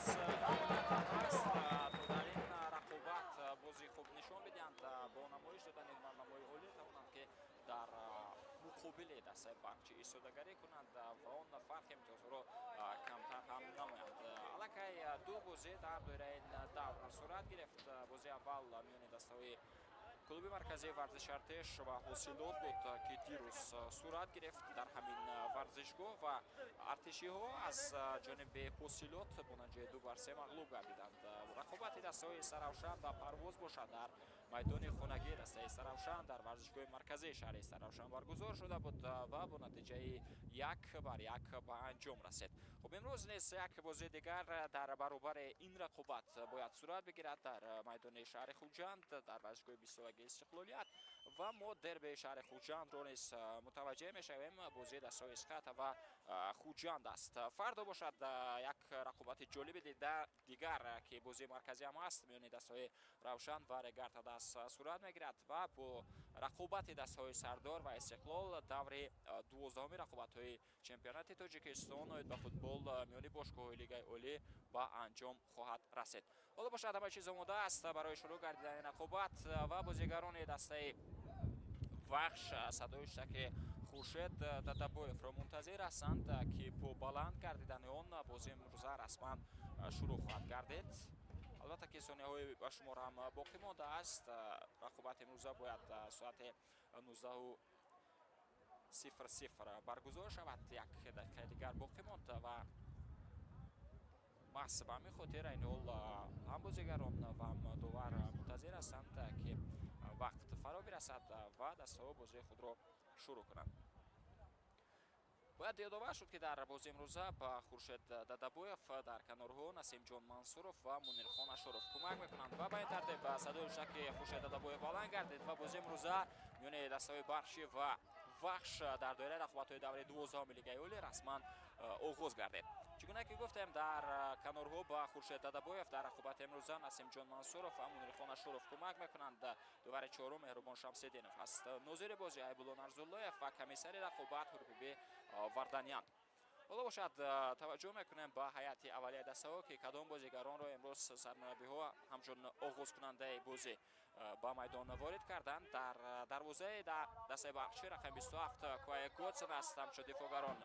Имрӯз имконият ҳаст, то дар ин рақобат бозии хуб нишон бидиҳанд, бо намоиш додани ҳунарнамои олӣ тавонанд, ки дар муқобили дастаи Барқчӣ истодагарӣ кунанд ва он фарқи имтиёзҳоро камтар ҳам намоянд. Аллакай ду бозӣ дар доираи давр сурат гирифт. Бозии аввал миёни дастаҳои клуби марказии варзиши Артиш ва Ҳосилот буд, ки дирӯз сурат гирифт дар ҳамин варзишгоҳ ва артишиҳо аз ҷониби Ҳосилот бо натиҷаи 2-3 мағлуб гардиданд. Рақобати дастаҳои Истаравшан ва Парвоз бошад, дар майдони хонагии дастаи Истаравшан дар варзишгоҳи марказии шаҳри Истаравшан баргузор шуда буд ва бо натиҷаи 1-1 ба анҷом расид. Хуб, имрӯз низ як бозии дигар дар баробари ин рақобат бояд сурат бигирад дар майдони шаҳри Хуҷанд, дар варзишгоҳи 20-солагии Истиқлолият, ва мо дерби шаҳри Хуҷандро низ мутаваҷҷеҳ мешавем. Бозии дастаҳои Эсхата ва Хуҷанд аст. Фардо бошад, як рақобати ҷолиби дигар, ки бозии марказӣ ҳам аст, миёни дастаҳои Равшан ва Регар-ТадАЗ сурат мегирад ва бо рақобати дастаҳои Сардор ва Истиқлол даври 12-уми рақобатҳои чемпионати Тоҷикистон оид ба футбол миёни бошгоҳҳои Лигаи Олӣ ба анҷом хоҳад расид. Ҳоло бошад, ҳама чиз омода аст барои шурӯъ гардидани рақобат ва бозигарони дастаи Вахш садои ҳуштаки Хуршед Дадабоевро мунтазир ҳастанд, ки бо баланд гардидани он бозии имрӯза расман шурӯъ хоҳад гардид. Албатта, ки сонияҳои ба шумор ҳам боқӣ мондааст. Рақобати имрӯза бояд соати 19:00 баргузор шавад. Як дақиқаи дигар боқӣ монд ва маҳз ба ҳамин хотир айни ҳол ҳам бозигарон ва ҳам довар мунтазир ҳастанд, ки вақт фаро бирасад ва дастаҳо бозии худро шурӯъ кунанд. Бояд ёдовар шуд, ки дар бозии имрӯза ба Хуршед Дадабоев дар канорҳо Насимҷон Мансуров ва Мунирхон Ашуров кӯмак мекунанд. Ва ба ин тартиб садои ҳуштаки Хуршед Дадабоев баланд гардид ва бозии имрӯза миёни дастаҳои Барқчӣ ва Вахш дар доираи рақобатҳои давраи 12-уми Лигаи Олӣ расман оғоз гардид. Чӣ гуна ки гуфтем, дар канорҳо ба Хуршед Дадабоев дар рақобати имрӯза Насимҷон Мансуров ва Мунирхон Ашуров кӯмак мекунанд. Довари чорум Меҳрубон Шамсиддинов аст. Нозири бозӣ Айбулло Нарзуллоев ва комиссари рақобат Ҳурбиби Варданян. Ҳоло бошад, таваҷҷӯҳ мекунем ба ҳайати аввалияи дастаҳо, ки кадом бозигаронро имрӯз сармураббиҳо ҳамчун оғозкунандаи бозӣ ба майдон ворид карданд. Дар дарвозаи дастаи Барқчӣ рақами 27 Куае Готсен аст. Ҳамчун дифоъгарон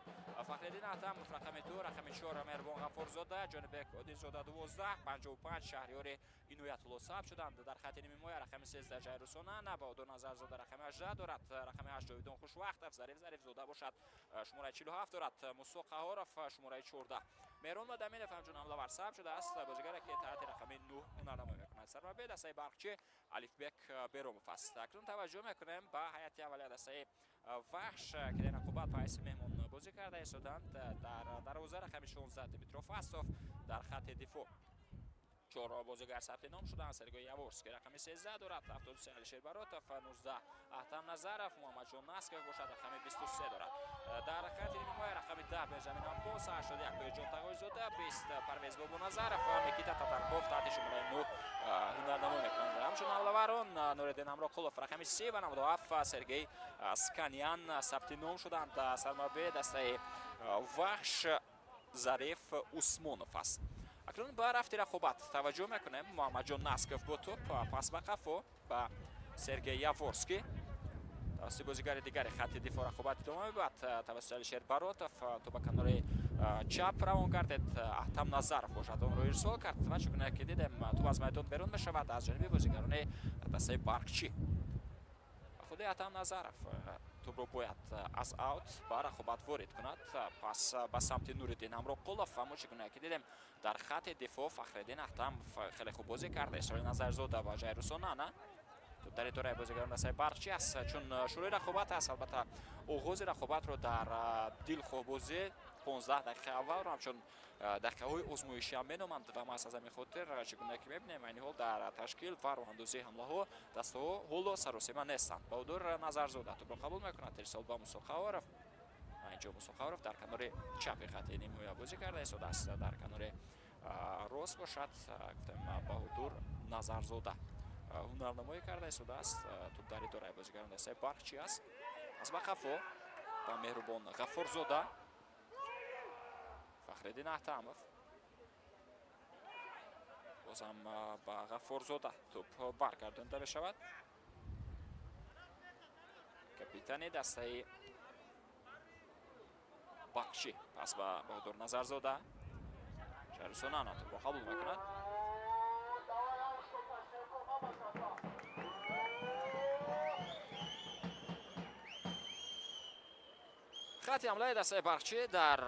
Фахриддин Аҳтамов рақами 2, рақами 4 Меҳрубон Ғаффорзода, Ҷонибек Одилзода 12, 55 Шаҳриёри Иноятулло сабт шуданд. Дар хати нимҳимоя рақами 13 Ҷайрусонана, Баҳодур Назарзода рақами 18 дорад, рақами 8 Ҷовидон Хушвақтов, Зариф Зарифзода бошад, шумораи 47 дорад, Мусо Қаҳоров шумораи 14. Меҳрон Мадаминов ҳамчун ҳамлавар сабт шудааст, бозигаре ки таҳти рақами 9 ҳунарнамоӣ мекунад. Сармураббии дастаи Барқчӣ Алифбек Беромов аст. Акнун таваҷҷӯҳ мекунем ба ҳайати аввалия дастаи Вахш, ки дар рақобат ба ҳайси меҳмон бозӣ карда истоданд. Дар дарвоза рақами 16 Дмитро Фастов, дар хати дифоъ чор бозигар сабти ном шуданд. Сергей Яворский рақами 13 дорад, 73 Алишер Баротов, 19 Аҳтам Назаров, Муҳаммадҷон Насков бошад, рақами 23 дорад. Дар хати нимҳимоя рақами 10 Бенҷамин Аббос, 81 Тоҳирҷон Тағойзода, 20 Парвез Бобоназаров ва Никита Татарков таҳти шумораи 9 ҳунарнамоӣ мекунанд. Ҳамчун ҳамлаварон Нуриддин Ҳамроқулов рақами 30 ва 97 Сергей Сканян сабти ном шуданд. Сармураббии дастаи Вахш Зариф Усмонов аст. Акнун ба рафти рақобат таваҷҷӯҳ мекунем. Муҳаммадҷон Насков бо тӯп, пас ба қафо ба Сергей Яворский. Тавассути бозигари дигари хати дифоъ рақобат идома мебад. Тавассути Алишер Баротов тӯп ба канори чап равон гардид. Аҳтам Назаров бошад, онро ирсол кард ва чӣ гуна ки дидем, тӯп аз майдон берун мешавад аз ҷониби бозигарони дастаи Барқчӣ. Худи Аҳтам Назаров тӯбро бояд аз аут ба рақобат ворид кунад, пас ба самти Нуриддин Ҳамроқулов. Аммо чӣ гуна ки дидем, дар хати дифоъ Фахриддин Аҳтамов хеле хуб бозӣ кард. Исроил Назарзода ва Жайрусонана. Тӯп дар идораи бозигарон дастаи Барқчӣ аст. Чун шурӯи рақобат аст, албатта, оғози рақобатро дар дилхоҳ бозӣ 15 дақиқаи аввалро ҳамчун дақиқаҳои озмоишӣ ҳам меноманд ва маҳз аз ҳамин хотир, чӣ гуна ки мебинем, айни ҳол дар ташкил ва роҳандозии ҳамлаҳо дастаҳо ҳоло саросема нестанд. Баҳодур Назарзода тӯпро қабул мекунад, ирсол ба Мусо Қаҳоров. Инҷо Мусо Қаҳоров дар канори чапи хати нимҳимоя бозӣ карда истодааст. Дар канори рост бошад, гуфтем, Баҳодур Назарзода ҳунарнамоӣ карда истодааст. Тӯп дар идораи бозигарон дастаи Барқчӣ аст. Аз ба қафо ба Меҳрубон Ғаффорзода, Фахриддин Аҳтамов. Бозам ба Ғаффорзода тӯп баргардонда мешавад. Капитани дастаи Барқчӣ пас ба Баҳодур Назарзода. Шаҳрусонана тӯпро қабул мекунад. Хати ҳамлаи дастаи Барқчӣ дар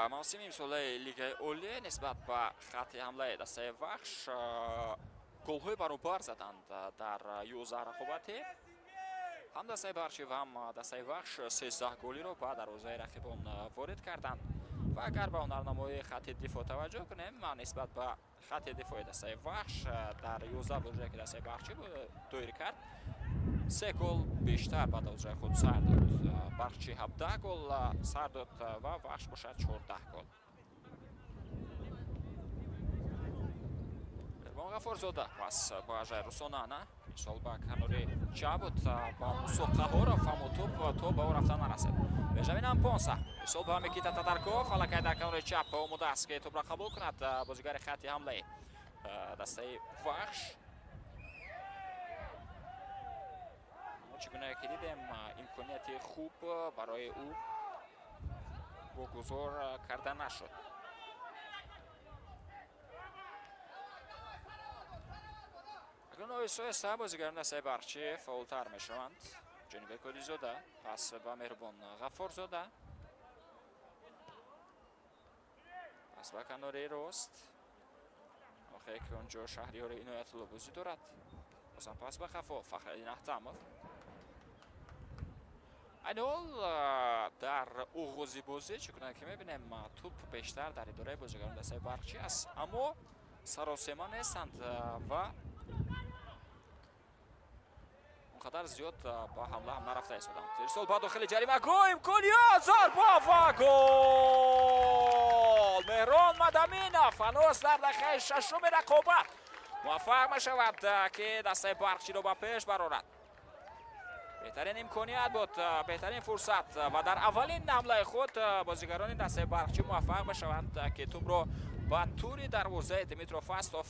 мавсими имсолаи Лигаи Олӣ нисбат ба хати ҳамлаи дастаи Вахш голҳои баробар заданд дар 11 рақобатӣ. Ҳам дастаи Барқчӣ ва ҳам дастаи Вахш 13 голиро ба дарвозаи рақибон ворид карданд. Ва агар ба ҳунарнамоии хати дифоъ таваҷҷӯҳ кунем, нисбат ба хати дифои дастаи Вахш дар 11 бозие ки дастаи Барқчӣ доир кард, 3 гол бештар ба дарвозаи худ сар дод. Барқчӣ 17 гол сар дод ва Вахш бошад 14 гол. Меҳрбон Ғаффорзода пас ба Жайрусонана, мисол ба канори чап буд ба Мусо Қаҳоров, аммо тӯп то ба ӯ рафта нарасид. Бенҷамин Ампонса мисол ба Микита Татарков, аллакай дар канори чап омода аст ки тӯпро қабул кунад бозигари хати ҳамлаи дастаи Вахш. Чӣ гуна ки дидем, имконияти хуб барои ӯ вогузор карда нашуд. Акнун оҳиста оҳиста бозигарони дастаи Барқчӣ фаъолтар мешаванд. Ҷонибек Ҳодизода пас ба Меҳрубон Ғаффорзода, пас ба канори рост, охе ки онҷо Шаҳриёри Иноятулло бозӣ дорад. Бозам пас ба қафо Фахриддин Аҳтамов. Айни ҳол дар оғози бозӣ чӣ гуна ки мебинем, тӯп бештар дар идораи бозигарони дастаи Барқчӣ аст, аммо саросема нестанд ва он қадар зиёд ба ҳамла ҳам нарафта истоданд. Ирсол ба дохили ҷаримагоҳ, имконият, зарба ва гол! Меҳрон Мадаминов ҳанӯз дар дақиқаи шашуми рақобат муваффақ мешавад ки дастаи Барқчиро ба пеш барорад. Беҳтарин имконият буд, беҳтарин фурсат ва дар аввалин ҳамлаи худ бозигарони дастаи Барқчӣ муваффақ мешаванд ки тӯпро ба тури дарвозаи Дмитро Фастов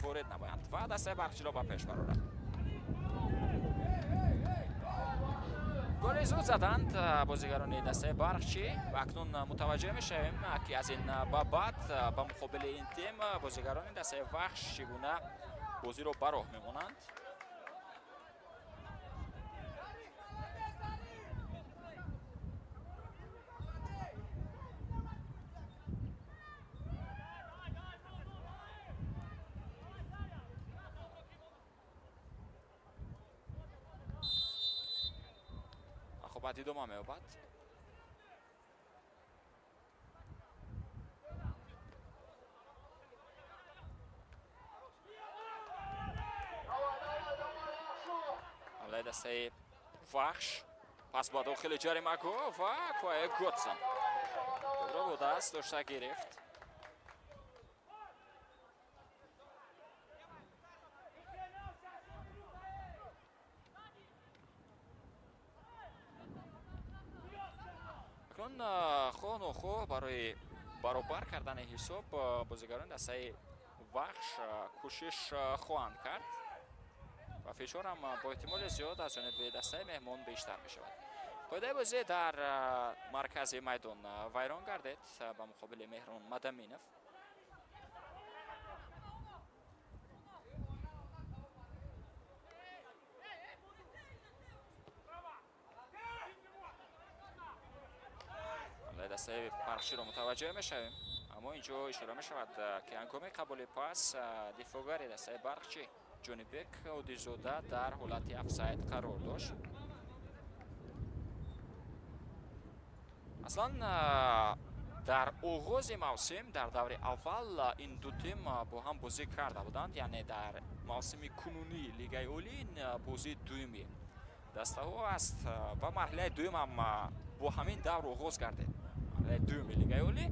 ворид намоянд ва дастаи Барқчиро ба пеш барорад. Голи зуд заданд бозигарони дастаи Барқчӣ ва акнун мутаваҷҷӯҳ мешавем ки аз ин ба баъд ба муқобили ин тим бозигарони дастаи Вахш чӣ гуна бозиро ба роҳ мемонанд. Рақобат идома меёбад. Ҳамлаи дастаи Вахш пас ба дохили ҷаримагоҳ ва Куае Готсон тӯпро бо даст дошта гирифт. Акнун хоҳ нохоҳ барои баробар кардани ҳисоб бозигарони дастаи Вахш кӯшиш хоҳанд кард ва фишорам бо эҳтимоли зиёд аз ҷониби дастаи меҳмон бештар мешавад. Қоидаи бозӣ дар маркази майдон вайрон гардид ба муқобили Меҳрон Мадаминов. Дастаи Барқчиро мутаваҷҷӯҳ мешавем, аммо инҷо ишора мешавад ки ҳангоми қабули пас дифоъгари дастаи Барқчӣ Ҷонибек Ҳодизода дар ҳолати офсайд қарор дошт. Аслан дар оғози мавсим дар даври аввал ин ду тим бо ҳам бозӣ карда буданд, яъне дар мавсими кунунии Лигаи Олӣ ин бозии дуюми дастаҳо аст ва марҳилаи дуюм ҳам бо ҳамин давр оғоз гардид. Марҳилаи дуюми Лигаи Олӣ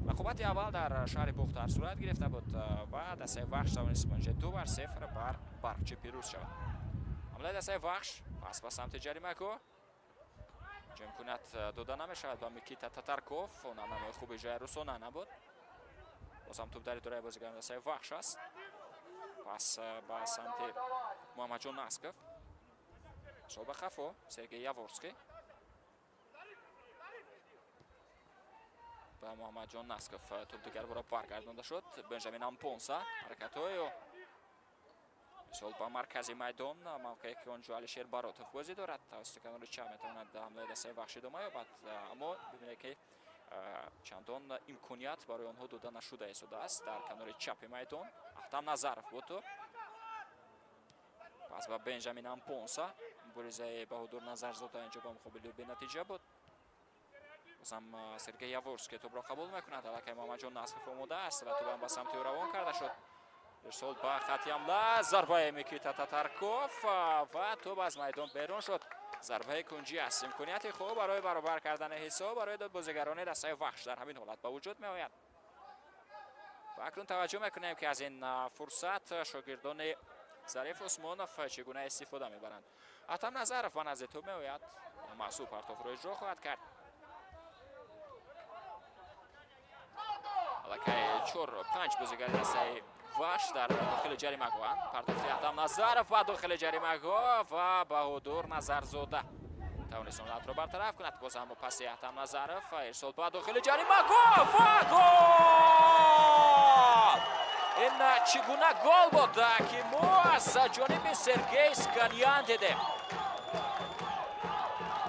рақобати аввал дар шаҳри Бохтар сурат гирифта буд ва дастаи Вахш тавонист 2-0 бар Барқчӣ пирӯз шавад. Ҳамлаи дастаи Вахш пас ба самти ҷаримагоҳ, ҷо имконият дода намешавад ба Микита Татарков, ҳунарнамои хуби Жайрусона набуд. Бозам тӯп дар идораи бозигарони дастаи Вахш аст. Пас ба самти Муҳаммадҷон Насков. Ирсол ба қафо Сергей Яворский. Ба Муҳаммадҷон Насков тӯб дигар бора баргардонда шуд. Бенҷамин Ампонса ҳаракатҳои ӯ. Ирсол ба маркази майдон, мавқее ки он ҷо Алишер Баротов бозӣ дорад. Тавассути канори чап метавонад ҳамлаи дастаи Вахш идома ёбад, аммо бибинед ки чандон имконият барои онҳо дода нашуда истодааст. Дар канори чапи майдон Аҳтам Назаров буд тӯб. Пас ба Бенҷамин Ампонса. Муборизаи Баҳодур Назарзода инҷо ба муқобили ӯ бенатиҷа буд. Бозам Сергей Яворский тӯбро қабул мекунад. Аллакай Муҳаммадҷон Насков омода аст ва тӯбам ба самти ӯ равон карда шуд. Ирсол ба хати ҳамла, зарбаи Микита Татарков ва тӯб аз майдон берун шуд. Зарбаи кунҷӣ аст. Имконияти хуб барои баробар кардани ҳисоб барои бозигарони дастаи Вахш дар ҳамин ҳолат ба вуҷуд меояд. Ва акнун таваҷҷӯҳ мекунем, ки аз ин фурсат шогирдони Зариф Усмонов чӣ гуна истифода мебаранд. Аҳтам Назаров ба назди тӯб меояд, маъсул партофро иҷро хоҳад кард. Аллакай 4-5 бозигари дастаи Вахш дар дохили ҷаримагоҳанд. Партофти Аҳтам Назаров ба дохили ҷаримагоҳ ва Баҳодур Назарзода тавонист ҳолатро бартараф кунад. Боз ҳам паси Аҳтам Назаров, ирсол ба дохили ҷаримагоҳ ва гол! Ин чӣ гуна гол буд, ки мо аз ҷониби Сергей Сканьян дидем.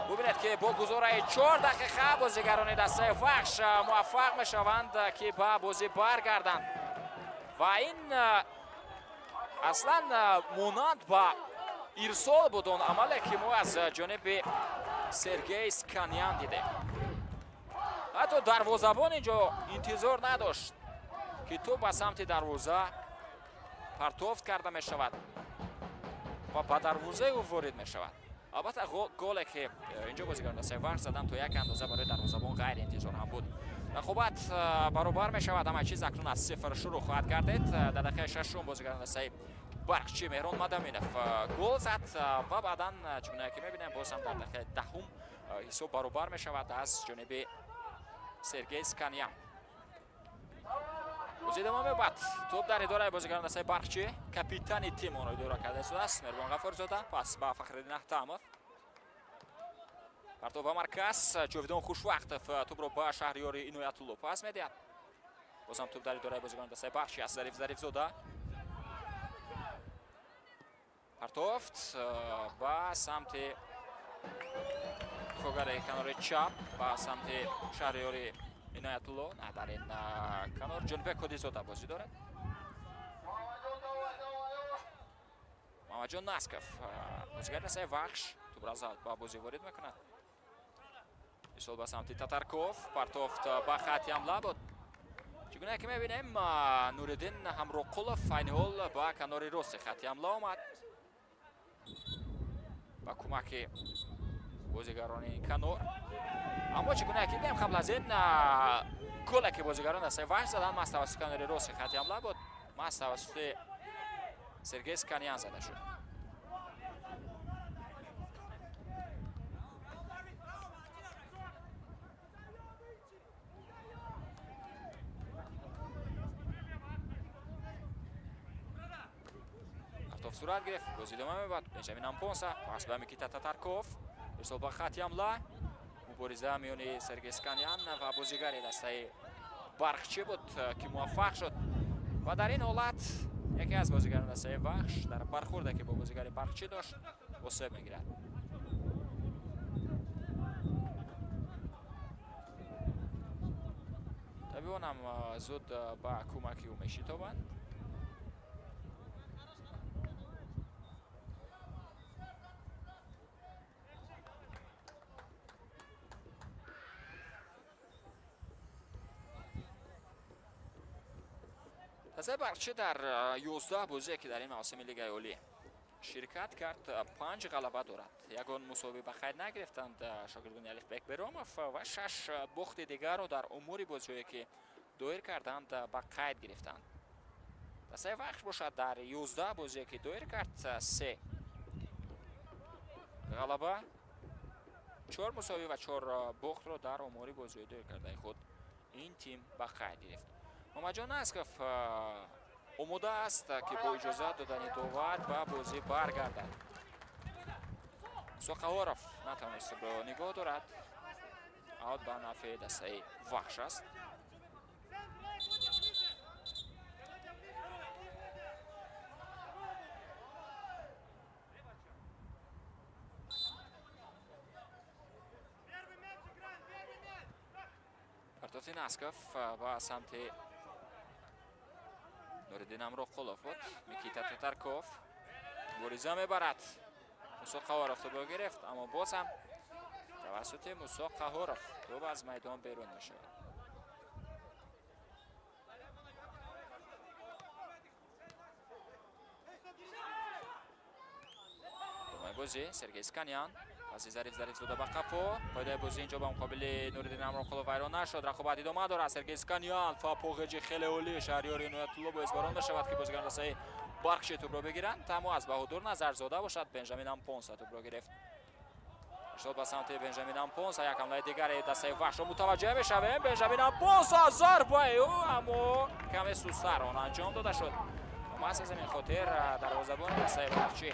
Бубинед, ки бо гузораи 4 дақиқа бозигарони дастаи Вахш муваффақ мешаванд, ки ба бозӣ баргарданд. Ва ин аслан монанд ба ирсол буд он амале, ки мо аз ҷониби Сергей Сканьян дидем. Ҳатто дарвозабон инҷо интизор надошт, ки тӯб ба самти дарвоза партофт карда мешавад ва ба дарвозаи ӯ ворид мешавад. Албатта, голе, ки инҷо бозигарон дастаи Вахш задан, то як андоза барои дарвозабон ғайриинтизор ҳам буд. Рақобат баробар мешавад, ҳама чиз акнун аз сифр шурӯъ хоҳад гардид. Дар дақиқаи шашум бозигарон дастаи Барқчи Меҳрон Мадаминов гол зад ва баъдан, чунае ки мебинем, боз ҳам дар дақиқаи даҳум ҳисоб баробар мешавад аз ҷониби Сергей Сканьян. Бозӣ идома меёбад. Тӯб дар идораи бозигарон дастаи Барқчи, капитани тим онро идора карда истодааст Меҳрбон Ғафурзода. Пас ба Фахриддин Аҳтамов. Партов ба марказ, Ҷовидон Хушвақтов тӯбро ба Шаҳриёри Иноятулло пас медиҳад. Бозам тӯб дар идораи бозигарон дастаи Барқчи аст. Зариф Зарифзода. Партофт ба самти дифоъгари канори чап, ба самти Шаҳриёри Иноятулло. На, дар ин канор Ҷонибек Ҳодизода бозӣ дорад. Муҳаммадҷон Насков, бозигари дастаи Вахш, тӯбро ба бозӣ ворид мекунад. Ирсол ба самти Татарков, партофт ба хати ҳамла буд. Чӣ гуна ки мебинем, Нуриддин Ҳамроқулов айни ҳол ба канори рости хати ҳамла омад ба кӯмаки бозигарони канор. Аммо чӣ гуна ки дидем, қабл аз ин голе, ки бозигарон дастаи Вахш заданд, маҳз тавассути канори рости хати ҳамла буд, маҳз тавассути Сергей Сканьян зада шуд. Партоф сурат гирифт, бозӣ идома меёбад. Бенҷамин Ампонса, пас ба Микита Татарков, ирсол ба хати ҳамла. Мубориза миёни Сергей Сканьян ва бозигари дастаи Барқчӣ буд, ки муваффақ шуд. Ва дар ин ҳолат яке аз бозигарони дастаи Вахш дар бархурде, ки бо бозигари Барқчӣ дошт, осеб мегирад. Табибон ҳам зуд ба кӯмаки ӯ мешитобанд. Дастаи Барқчӣ дар 11 бозие, ки дар ин мавсими Лигаи Олӣ ширкат кард, 5 ғалаба дорад. Ягон мусовӣ ба қайд нагирифтанд шогирдони Алифбек Беромов ва 6 бохти дигарро дар умури бозиҳое, ки доир карданд, ба қайд гирифтанд. Дастаи Вахш бошад, дар 11 бозие, ки доир кард, 3 ғалаба, 4 мусовӣ ва 4 бохтро дар умури бозиҳои доир кардаи худ ин тим ба қайд гирифт. Муҳаммадҷон Насков Омода аст, ки бо иҷозат додани довар ба бозӣ баргардад. Мусо Қаҳоров натавонист тӯбро нигоҳ дорад. Аут ба нафъи дастаи Вахш аст. Партофти Насков ба самти Нуриддин Амроқулов буд. Никита Татарков мубориза мебарад. Мусо Қаҳоров тӯбро гирифт, аммо боз ҳам тавассути Мусо Қаҳоров тӯб аз майдон берун мешавад. Идомаи бозӣ, Сергей Сканян паси Зариф Зарифзода ба қафо. Қоидаи бозӣ инҷо ба муқобили Нуриддин Амроқулов вайрон нашуд. Рақобат идома дорад. Сергей Сканян ва поғеҷи хеле олӣ Шаҳриёри Иноятулло боис барон мешавад, ки бозигарон дастаи Барқчи тӯбро бигиранд. Аммо аз Баҳодур Назарзода бошад, Бенҷамин Ампонса тӯбро гирифт. Шод ба самти Бенҷамин Ампонса, як ҳамлаи дигари дастаи Вахшро мутаваҷҷеҳ мешавем. Бенҷамин Ампонса, зарбаи ӯ, аммо каме сустар он анҷом дода шуд. Маҳз аз ҳамин хотир дарвозабони дастаи Барқчи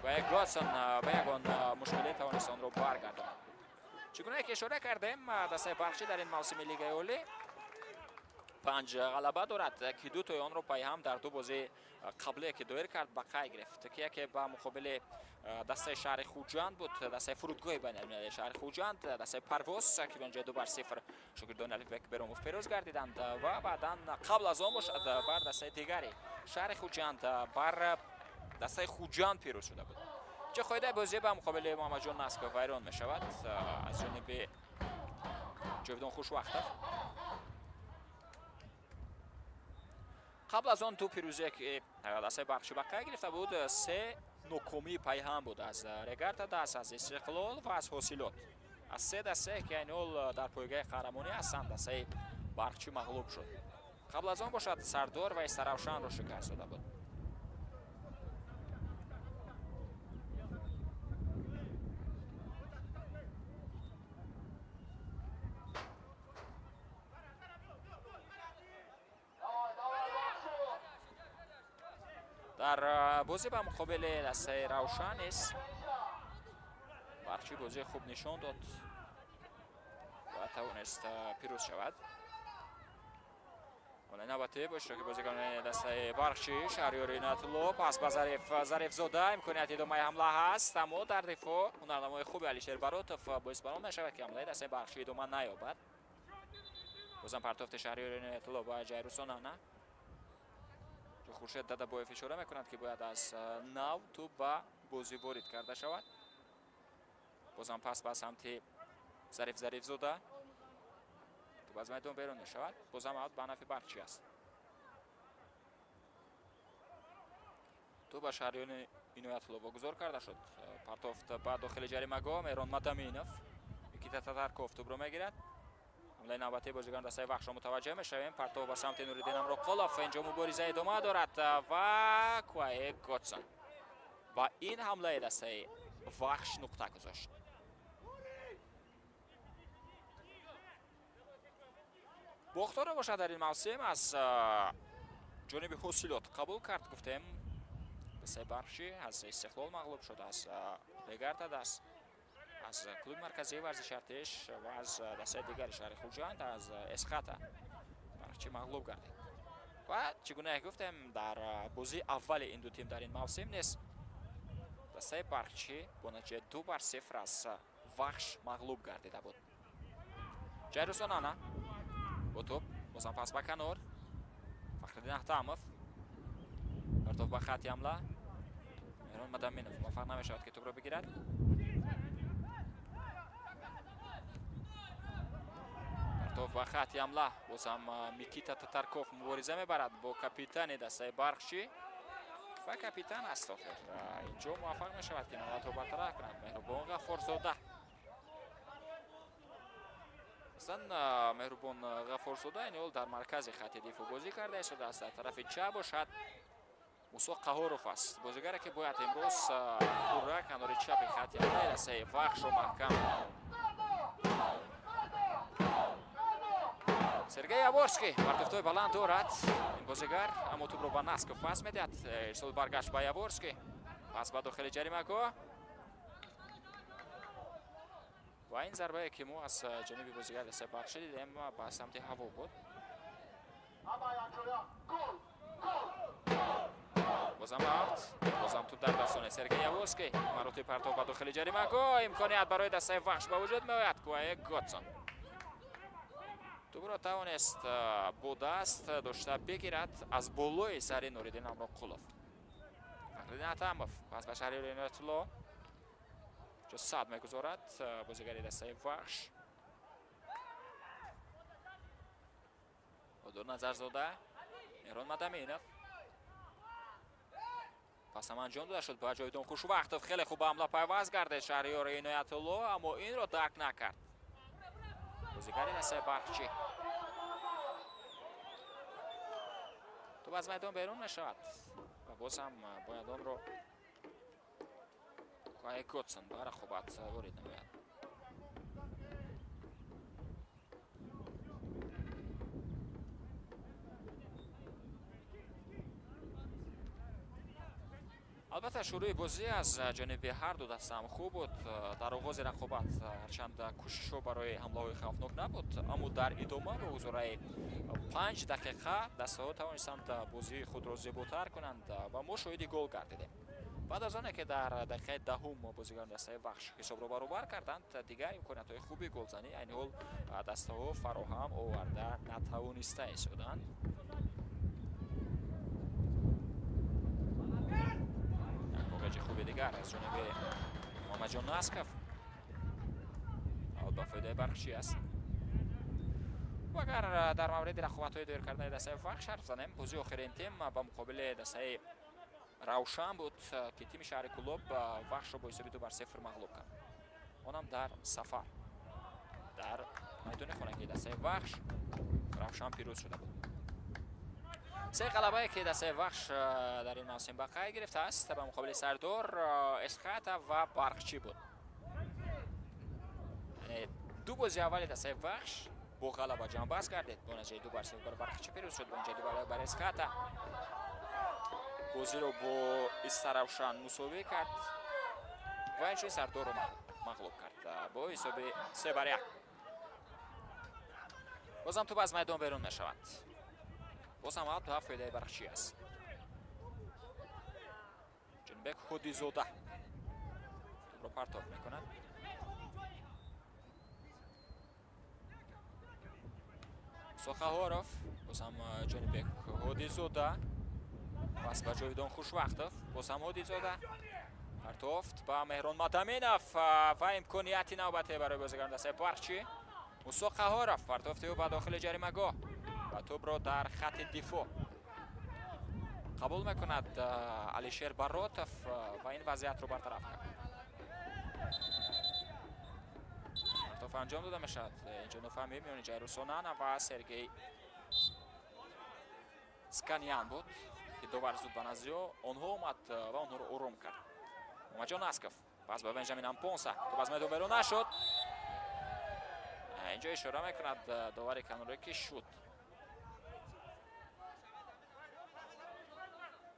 ва Годсон ба ягон мушкилӣ тавонист онро баргардонад. Чӣ гунае ки ишора кардем, дастаи Барқчӣ дар ин мавсими Лигаи Олӣ 5 ғалаба дорад, ки ду тои онро пайҳам дар ду бозии қаблие ки доир кард ба қайд гирифт, ки яке ба муқобили дастаи шаҳри Хуҷанд буд, дастаи фурудгоҳи байналмилалии шаҳри Хуҷанд, дастаи Парвоз, ки ба инҷои 2-0 шогирдони Алифбек Беромов пирӯз гардиданд ва баъдан қабл аз он бошад бар дастаи дигари шаҳри Хуҷанд, бар дастаи Хуҷанд пирӯз шуда буд. Чӣ қоидаи бозӣ ба муқобили Муҳаммадҷон Насков вайрон мешавад аз ҷониби Ҷовидон Хушвақтов. Қабл аз он ду пирӯзие ки дастаи Барқчӣ ба қайд гирифта буд, се нокомии пайҳам буд аз Регарта даст, аз Истиқлол ва аз Ҳосилот. Аз се дастае ки айни ҳол дар пойгоҳи қаҳрамонӣ ҳастанд, дастаи Барқчӣ мағлуб шуд. Қабл аз он бошад Сардор ва Истаравшанро шикаст дода буд. Дар бозӣ ба муқобили дастаи Равшан низ Барқчӣ бозии хуб нишон дод ва тавонист пирӯз шавад. Вале навбатӣ бо иштироки бозигарони дастаи Барқчӣ Шаҳриёри Иноятулло пас ба Зариф Зарифзода, имконияти идомаи ҳамла ҳаст, аммо дар дифоъ ҳунарнамои хуби Алишер Баротов боис барон мешавад, ки ҳамлаи дастаи Барқчӣ идома наёбад. Бозам партофти Шаҳриёри Иноятулло ба Ҷайрусонана. Хуршед Дадабоев ишора мекунад, ки бояд аз нав тӯб ба бозӣ ворид карда шавад. Бозам пас ба самти Зариф Зарифзода. Тӯб аз майдон берун мешавад. Бозам аут ба нафъи Барқчӣ аст. Тӯб ба Шаҳриёни Иноятулло вогузор карда шуд. Партофт ба дохили ҷаримагоҳ Меҳрон Мадаминов. Никита Татарков тӯбро мегирад. Ҳамлаи навбатии бозигарон дастаи Вахшро мутаваҷҷеҳ мешавем. Партов ба самти Нуриддин Амроқулов. Инҷо мубориза идома дорад ва Куае Годсон ба ин ҳамлаи дастаи Вахш нуқта гузошт. Бохторо бошад дар ин мавсим аз ҷониби Ҳосилот қабул кард, гуфтем. Дастаи Барқчӣ аз Истиқлол мағлуб шуд, аз Регарта даст, аз клуби марказии варзиши Артиш ва аз дастаи дигари шаҳри Хуҷанд, аз Эсхата Барқчӣ мағлуб гардид. Ва чӣ гунае гуфтем, дар бозии аввали ин ду тим дар ин мавсим низ дастаи Барқчӣ бо натиҷаи 2-0 аз Вахш мағлуб гардида буд. Ҷайрусонана бо тӯб бозам пас ба канор. Фахриддин Аҳтамов партоф ба хати ҳамла. Меҳрон Мадаминов муваффақ намешавад, ки тӯбро бигирад. Партоф ба хати ҳамла. Бозам Микита Татарков мубориза мебарад бо капитани дастаи Барқчӣ ва капитан аст охир. Инҷо муваффақ мешавад, ки навбатро бартараф кунад Меҳрубон Ғаффорзода. Аслан Меҳрубон Ғаффорзода ин ҳол дар маркази хати дифоъ бозӣ карда истодааст. Дар тарафи чап бошад Мусо Қаҳоров аст, бозигаре ки бояд имрӯз пурра канори чапи хати ҳамлаи дастаи Вахшро маҳкам кунад. Сергей Яворский партофтҳои баланд дорад ин бозигар, аммо тӯбро ба Насков пас медиҳад. Ирсол баргашт ба Яворский, пас ба дохили ҷаримагоҳ ва ин зарбае, ки мо аз ҷониби бозигари дастаи Барқчӣ дидем, ба самти ҳаво буд. Бозам аут, бозам тӯб дар дастони Сергей Яворский. Маротиби партов ба дохили ҷаримагоҳ, имконият барои дастаи Вахш ба вуҷуд меояд. Куае Готсон тӯбро тавонист бо даст дошта бигирад аз болои сари Нуриддин Амроқулов. Фахриддин Атамов пас ба Шаҳриёри Иноятулло, ҷо сад мегузорад бозигари дастаи Вахш. Одур Назарзода, Меҳрон Мадаминов, пас ҳам анҷом дода шуд ба Ҷовидон Хушвақтов. Хеле хуб ба ҳамла пайваст гардид Шаҳриёри Иноятулло, аммо инро дарк накард бозигари дастаи Барқчӣ. Тӯб аз майдон берун мешавад ва боз ҳам бояд онро Куае Готсон ба рақобат ворид намояд. Албатта, шурӯи бозӣ аз ҷониби ҳарду даста ҳам хуб буд. Дар оғози рақобат ҳарчанд кӯшишҳо барои ҳамлаҳои хавфнок набуд, аммо дар идома бо гузораи 5 дақиқа дастаҳо тавонистанд бозии худро зеботар кунанд ва мо шоҳиди гол гардидем. Баъд аз оне ки дар дақиқаи 10-ум бозигарони дастаи Вахш ҳисобро баробар карданд, дигар имкониятҳои хуби голзанӣ айни ҳол дастаҳо фароҳам оварда натавониста истоданд. Як хуби дигар аз ҷониби Муҳаммадҷон Насков ба фоидаи Барқчӣ аст. Ва агар дар мавриди рақобатҳои доир кардани дастаи Вахш ҳарф занем, бозии охирин тим ба муқобили дастаи Равшан буд, ки тими шаҳри Кӯлоб Вахшро бо ҳисоби 2-0 мағлуб кард, онам дар сафар. Дар майдони хонагии дастаи Вахш Равшан пирӯз шуда буд. Се ғалабае, ки дастаи Вахш дар ин мавсим ба қайд гирифтааст, ба муқобили Сардор, Эсхата ва Барқчӣ буд. Ду бозии аввали дастаи Вахш бо ғалаба ҷамъбаст гардид. Бо натиҷаи 2-0 бар Барқчӣ пирӯз шуд, бо натиҷаи 2-1 бар Эсхата, бозиро бо Истаравшан мусовӣ кард ва инчунин Сардорро мағлуб кард бо ҳисоби 3-1. Бозам тӯб аз майдон берун мешавад, боз ҳам ба фоидаи Барқчӣ аст. Ҷонибек Ҳодизода тӯбро партоф мекунад. Соқаҳоров, боз ҳам Ҷонибек Ҳодизода, пас ба Ҷовидон Хушвақтов, боз ҳам Ҳодизода, партофт ба Меҳрон Мадаминов ва имконияти навбате барои бозигарони дастаи Барқчӣ. Мусо Қаҳоров, партофти ӯ ба дохили ҷаримагоҳ ва тӯбро дар хатти дифоъ қабул мекунад Алишер Баротов ва ин вазъиятро бартараф кард. Партоф анҷом дода мешавад. Инҷо нофаҳмӣ миёни Ҷайрусонана ва Сергей Сканян буд, ки довар зуд ба назди онҳо омад ва онҳоро ором кард. Муҳаммадҷон Асков, пас ба Бенҷамин Ампонса, тӯб аз майдон берун нашуд. Инҷо ишора мекунад довари канорӣ, ки шуд.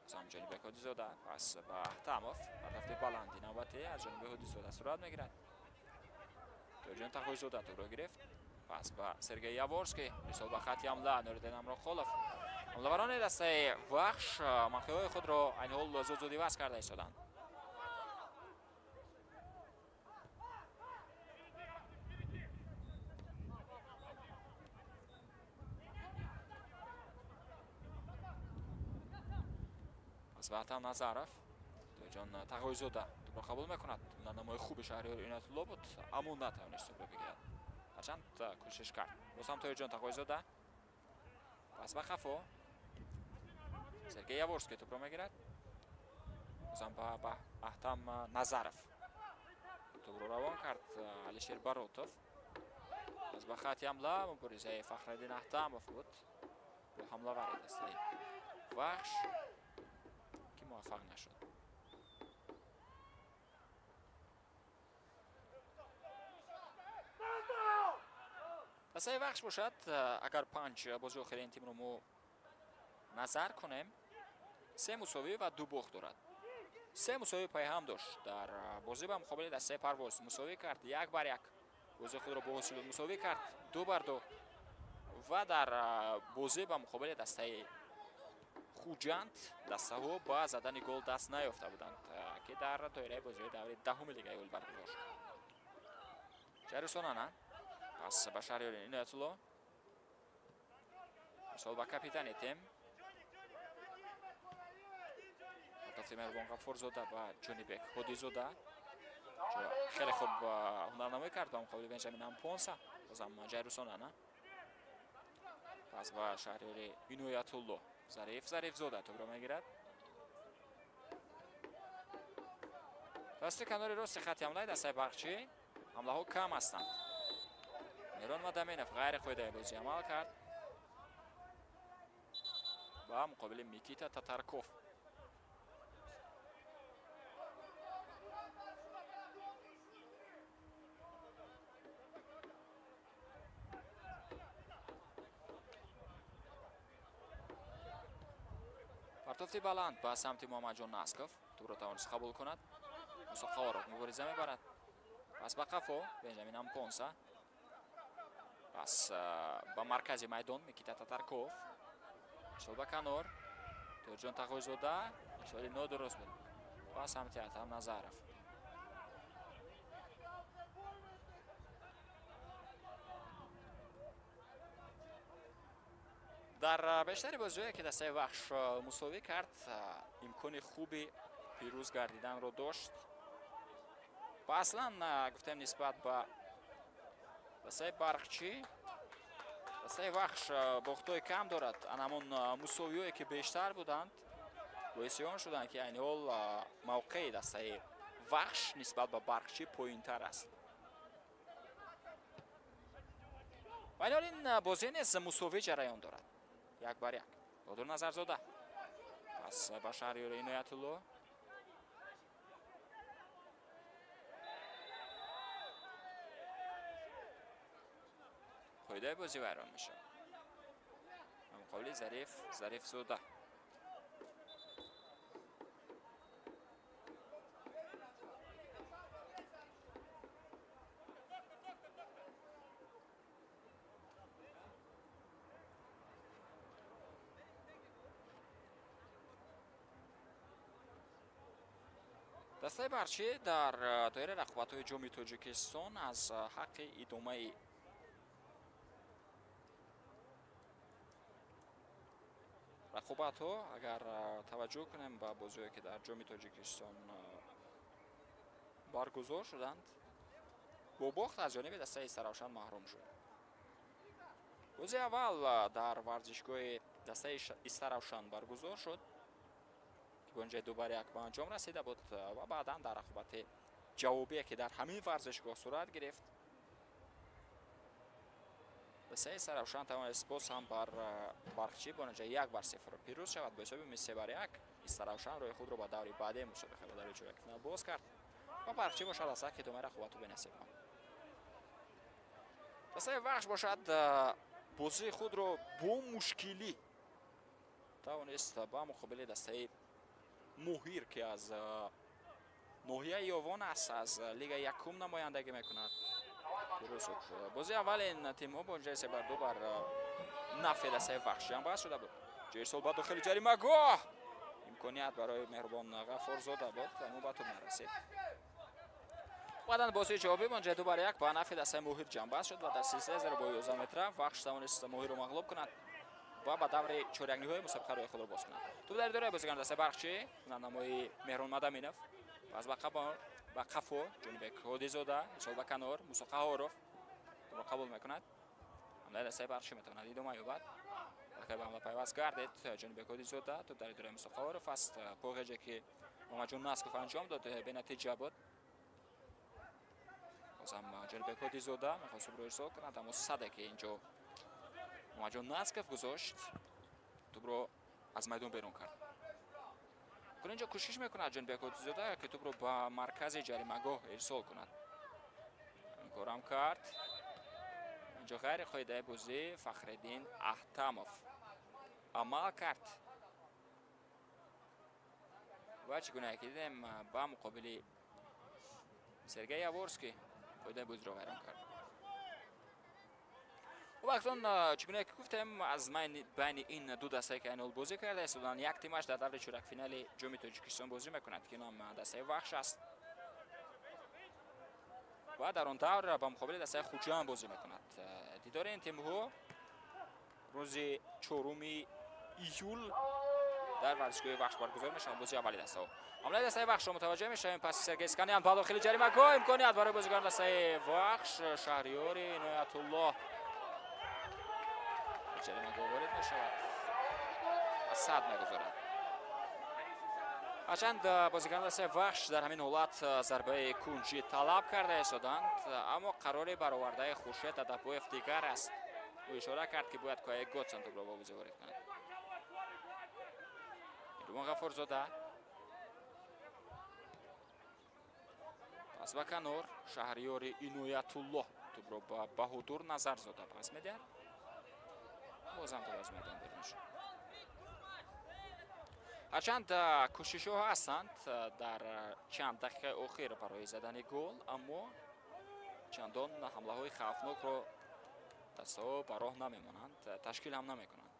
Бозам Ҷонибек Ҳодизода, пас ба Аҳтамов, партофти баланди навбатӣ аз ҷониби Ҳодизода сурат мегирад. Тоҷон Тақойзода тӯбро гирифт, пас ба Сергей Яворский, ирсол ба хатти ҳамла, Нуриддин Амроқулов. Ҳамлаварони дастаи Вахш мавқеъҳои худро айни ҳол зуд зуд иваз карда истоданд. Пас ба Атам Назаров, Тоҷон Тағойзода тӯбро қабул мекунад. Намои хуби Шаҳриёри Иноятулло буд, аммо натавонист тӯбро бигирад, ҳарчанд кӯшиш кард. Боз ҳам Тоҷон Тағойзода, пас ба қафо, Сергей Яворский тӯбро мегирад. Бозам ба Аҳтам Назаров тӯбро равон кард Алишер Баротов. Пас ба хатти ҳамла, муборизаи Фахраддин Аҳтамов буд бо ҳамлавари дастаи Вахш, ки муваффақ нашуд. Дастаи Вахш бошад, агар 5 бозии охири ин тимро мо назар кунем, 3 мусовӣ ва 2 бохт дорад. 3 мусовӣ пайҳам дошт дар бозӣ ба муқобили дастаи Парвоз. Мусовӣ кард 1-1, бозии худро бо ҳосил мусовӣ кард 2-2 ва дар бозӣ ба муқобили дастаи Хуҷанд дастаҳо ба задани гол даст наёфта буданд, ки дар доираи бозиҳои даври 10-уми лигаи олӣ баргузор шуд. Ҷарусонана пас ба Шаҳриёри Иноятулло, мисол ба капитани тим Алтофти Меҳрубон Ғаффорзода ба Ҷонибек Ҳодизода. Хеле хуб ҳунарнамоӣ кард ба муқобили Бенҷамин Ампонса. Бозам Ҷайрусонана пас ба Шаҳриёри Иноятулло. Зариф Зарифзода тӯбро мегирад. Дасти канори рости хати ҳамлаи дастаи Барқчӣ ҳамлаҳо кам ҳастанд. Мирон Мадаминов ғайриқоидаи бозӣ амал кард ба муқобили Микита Татарков. Партофти баланд ба самти Муҳаммадҷон Насков, тӯбро тавонист қабул кунад. Мусо Қаворов мубориза мебарад. Пас ба қафо Бенҷамин Ампонса. Пас ба маркази майдон Микита Татарков. Ирсол ба канор. Тоҳирҷон Тағойзода. Ирсоли нодуруст буд. Ба самти Атам Назаров. Дар бештари бозиҳое ки дастаи Вахш мусовӣ кард, имкони хуби пирӯз гардиданро дошт. Ва аслан гуфтем нисбат ба дастаи Барқчӣ, дастаи Вахш бохтҳои кам дорад. Ан ҳамон мусовиҳое ки бештар буданд, боиси он шуданд ки айни ҳол мавқеи дастаи Вахш нисбат ба Барқчӣ поинтар аст. Ва айни ҳол ин бозӣ низ мусовӣ ҷараён дорад. 1-1. Бодур Назарзода. Пас ба Шаҳриёри Иноятулло. Қоидаи бозӣ вайрон мешавад. Ба муқобили Зариф Зарифзода. Дастаи Барқчӣ дар доираи рақобатҳои Ҷоми Тоҷикистон аз ҳаққи идомаи рақобатҳо, агар таваҷҷӯҳ кунем ба бозиҳое ки дар Ҷоми Тоҷикистон баргузор шуданд, бо бохт аз ҷониби дастаи Истаравшан маҳрум шуд. Бозии аввал дар варзишгоҳи дастаи Истаравшан баргузор шуд, ки бо инҷои 2-1 ба анҷом расида буд ва баъдан дар рақобати ҷавобие ки дар ҳамин варзишгоҳ сурат гирифт, дастаи Истаравшан тавонист боз ҳам бар Барқчӣ бо натиҷаи 1-0 пирӯз шавад. Бо ҳисоби 3-1 Истаравшан роҳи худро ба даври баъдии мусобиқа, ба даври чорякфинал боз кард ва Барқчӣ бошад аз ҳаққи идомаи рақобату бенасиб монд. Дастаи Вахш бошад бозии худро бо мушкилӣ тавонист ба муқобили дастаи Моҳир, ки аз ноҳияи Ёвон аст, аз лигаи якум намояндагӣ мекунад, пирӯз шуд. Бозии аввали ин тимҳо бо натиҷаи 3-2 бар нафъи дастаи Вахш ҷамъбаст шуда буд. Ҷойирсол ба дохили ҷаримагоҳ, имконият барои Меҳрубон Ғаффорзода буд, аммо ба тӯб нарасид. Баъдан бозии ҷавобӣ бо натиҷаи 2-1 ба нафъи дастаи Моҳир ҷамъбаст шуд ва дар силсилаи зарбаҳои 11 метра Вахш тавонист Моҳирро мағлуб кунад ва ба даври чорякниҳои мусобиқа роҳи худро боз кунад. Тӯб дар идораи бозигарон дастаи Барқчӣ, ҳунарнамои Меҳрон Мадаминов, пас ба қафо Ҷонибек Ҳодизода, ирсол ба канор Мусо Қаҳоров тӯбро қабул мекунад. Ҳамлаи дастаи Барқчӣ метавонад идома ёбад. Аллакай ба ҳамла пайваст гардид Ҷонибек Ҳодизода. Тӯб дар идораи Мусо Қаҳоров аст. Поғеҷе ки Муҳаммадҷон Насков анҷом дод бенатиҷа буд. Бозам Ҷонибек Ҳодизода мехост тӯбро ирсол кунад, аммо саде ки инҷо Муҳаммадҷон Насков гузошт, тӯбро аз майдон берун кард. Кун инҷо кӯшиш мекунад Ҷонибек Ҳодизода ки тӯбро ба маркази ҷаримагоҳ ирсол кунад. Ин корам кард. Инҷо ғайри қоидаи бозӣ Фахриддин Аҳтамов амал кард ва чӣ гуна ки дидем, ба муқобили Сергей Яворский қоидаи бозиро вайрон кард. Вақтон, чӣ гуна ки гуфтем, аз байни ин ду дастае, ки айни ҳол бозӣ карда истоданд, як тимаш дар даври чоракфинали Ҷоми Тоҷикистон бозӣ мекунад, ки ном дастаи Вахш аст ва дар он давр ба муқобили дастаи Хуҷанд бозӣ мекунад. Дидори ин тимҳо рӯзи 4 июл дар варзишгоҳи Вахш баргузор мешавад, бозии аввали дастаҳо. Ҳамлаи дастаи Вахшро мутаваҷҷеҳ мешавем. Паси Сергей Сканян ба дохили ҷаримагоҳ, имконият барои бозигарони дастаи Вахш. Шаҳриёри Иноятуллоҳ ҷаримагоҳ ворид мешавад ва сад мегузорад. Ҳарчанд бозигарони дастаи Вахш дар ҳамин ҳолат зарбаи кунҷӣ талаб карда истоданд, аммо қарори баровардаи Хуршед Адабоев дигар аст. Ӯ ишора кард, ки бояд Кое Готсон тӯбро ба бозӣ ворид кунад. Меҳрубон Ғаффорзода пас ба канор, Шаҳриёри Иноятуллоҳ тӯбро ба Баҳодур Назарзода пас медиҳад. Бозам тӯб аз майдон берун шуд. Ҳарчанд кӯшишҳо ҳастанд дар чанд дақиқаи охир барои задани гол, аммо чандон ҳамлаҳои хавфнокро дастаҳо ба роҳ намемонанд, ташкил ҳам намекунанд.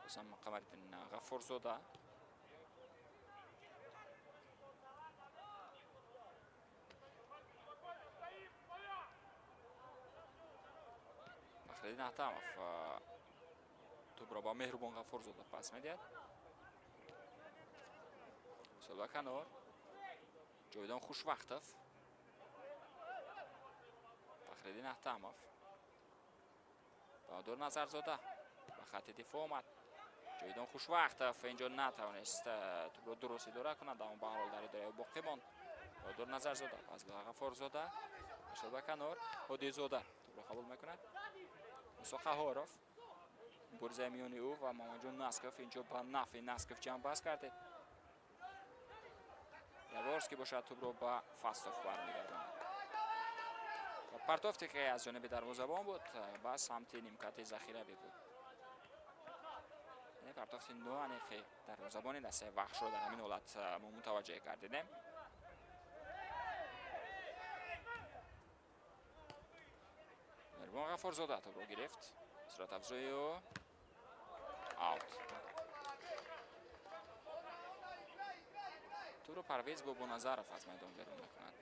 Бозам Қамариддин Ғаффорзода. Фахриддин Аҳтамов тӯбро ба Меҳрубон Ғаффорзода пас медиҳад. Ба канор, Ҷовидон Хушвақтов, Фахриддин Аҳтамов, Баҳодур Назарзода ба хатти дифоъ омад. Ҷовидон Хушвақтов инҷо натавонист тӯбро дуруст идора кунад, аммо ба ҳар ҳол дар идораи боқӣ монд. Баҳодур Назарзода пас ба Ғаффорзода, ба канор, Ҳодизода тӯбро қабул мекунад. Мусо Қаҳоров, муборизаи миёни ӯ ва Мамаджон Насков инҷо ба нафъи Насков ҷамъбаст кардед. Яворский бошад тӯбро ба Фастов бармегардонад. Ва партофте, ки аз ҷониби дарвозабон буд, ба самти нимкати захиравӣ буд. Яъне партофти ноаниқи дарвозабони дастаи Вахшро дар ҳамин ҳолат мо мутаваҷҷеҳ гардидем. Меҳрубон Ғаффорзода тӯбро гирифт. Суръатафзои ӯ, аут. Тӯбро Парвез Бобоназаров аз майдон берун мекунад.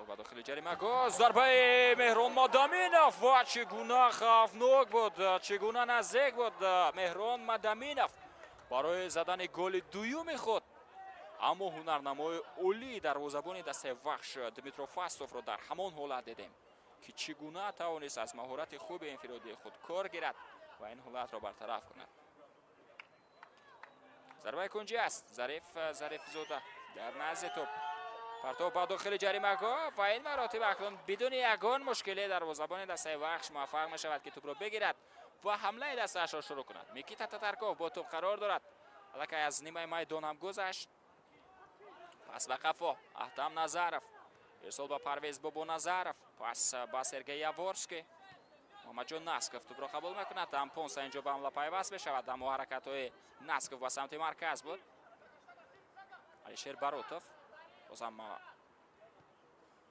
Ба дохили ҷаримагоҳ, зарбаи Меҳрон Мадаминов ва чӣ гуна хавфнок буд, чӣ гуна наздик буд Меҳрон Мадаминов барои задани голи дуюми худ, аммо ҳунарнамои олии дарвозабони дастаи Вахш Дмитро Фастовро дар ҳамон ҳолат дидем, ки чӣ гуна тавонист аз маҳорати хуби инфиродии худ кор гирад ва ин ҳолатро бартараф кунад. Зарбаи кунҷӣ аст. Зариф Зарифзода дар назди тӯб, партов ба дохили ҷаримагоҳ ва ин маротиба акнун бидуни ягон мушкиле дарвозабони дастаи Вахш муваффақ мешавад, ки тӯбро бигирад ва ҳамлаи дастаашро шурӯъ кунад. Микита Татарков бо тӯб қарор дорад, аллакай аз нимаи майдон ҳам гузашт. Пас ба қафо, Аҳтам Назаров, ирсол ба Парвез Бобоназаров, пас ба Сергей Яворский. Муҳаммадҷон Насков тӯбро қабул мекунад. Ампонса инҷо ба ҳамла пайваст мешавад, аммо ҳаракатҳои Насков ба самти марказ буд. Алишер Баротов, бозам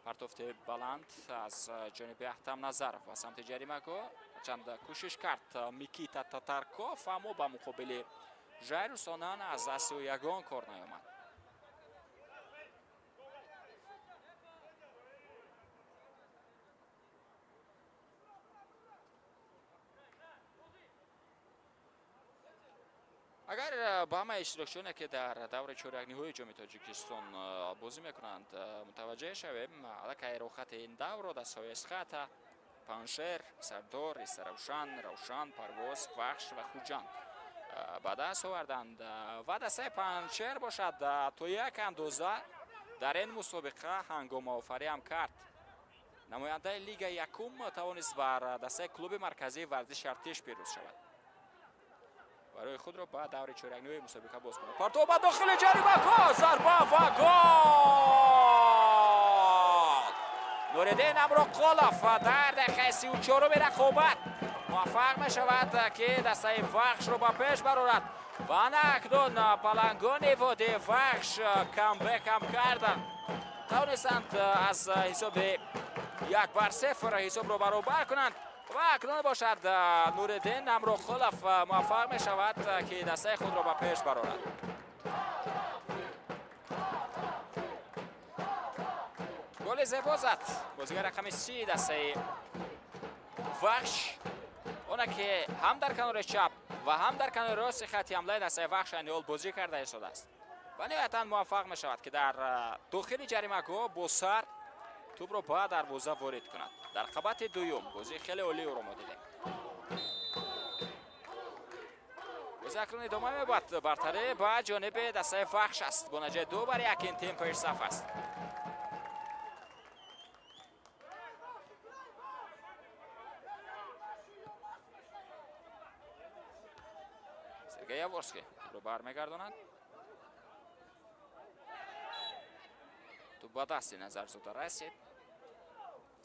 партофти баланд аз ҷониби Аҳтам Назаров ба самти ҷаримагоҳ. Чанд кӯшиш кард Микита Татарков, аммо ба муқобили Жайрус Онана аз дасти ӯ ягон кор наёмад. Агар ба ҳамаи иштирокчиёне, ки дар давраи чорякниҳои Ҷоми Тоҷикистон бозӣ мекунанд, мутаваҷҷеҳ шавем, аллакай рохати ин даврро дастҳои Эсхата, Паншер, Сардор, Истаравшан, Равшан, Парвоз, Вахш ва Хуҷанд ба даст оварданд ва дастаи Паншер бошад то як андоза дар ин мусобиқа ҳангомаофарӣ ҳам кард. Намояндаи лигаи якум тавонист бар дастаи клуби марказии варзиши Артиш пирӯз шавад. Барои худро ба даври чорякниҳои мусобиқа боз кунад. Партов ба дохили ҷаримагоҳ, зарба ва гол! Нуриддин Амроқулов дар дақиқаи 34-уми рақобат муваффақ мешавад, ки дастаи Вахшро ба пеш барорад. Ва ана акнун палангони водии Вахш камбек ҳам карданд. Тавонистанд аз ҳисоби 1-0 ҳисобро баробар кунанд. Ва акнун бошад Нуриддин Амроқулов муваффақ мешавад, ки дастаи худро ба пеш барорад. Голи зебо зад бозигар рақами 30 дастаи Вахш, оне ки ҳам дар канори чап ва ҳам дар канори рости хатти ҳамлаи дастаи Вахш айни ҳол бозӣ карда истодааст. Ва ниҳоятан муваффақ мешавад, ки дар дохили ҷаримагоҳ бо сар тӯбро ба дарвоза ворид кунад. Дар қабати дуюм бозии хеле олии ӯро мо дидем. Бозӣ акнун идома меёбад. Бартарӣ ба ҷониби дастаи Вахш аст. Бо натиҷаи 2-1 ин тим пешсаф аст. Сергей Яворский тӯбро бармегардонад. Тӯб ба дасти Назарзода расид.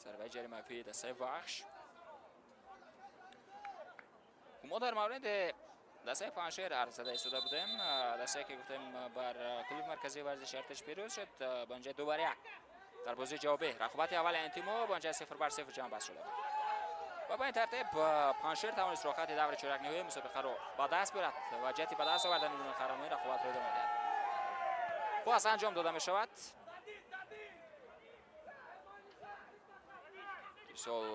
Зарбаи ҷаримавии дастаи Вахш. Мо дар мавриди дастаи Панҷшер арз зада истода будем. Дастае ки гуфтем бар клуби марказии варзиши Артиш пирӯз шуд ба натиҷаи 2-1 дар бозии ҷавобӣ. Рақобати аввали ин тимҳо ба натиҷаи 0-0 ҷамъбаст шуда буд. Ва ба ин тартиб Панҷшер тавонист роҳхати даври чорякниҳои мусобиқаро ба даст биёрад ва ҷиҳати ба даст овардани қаҳрамонӣ рақобатро идома диҳад. Пас анҷом дода мешавад. Ирсол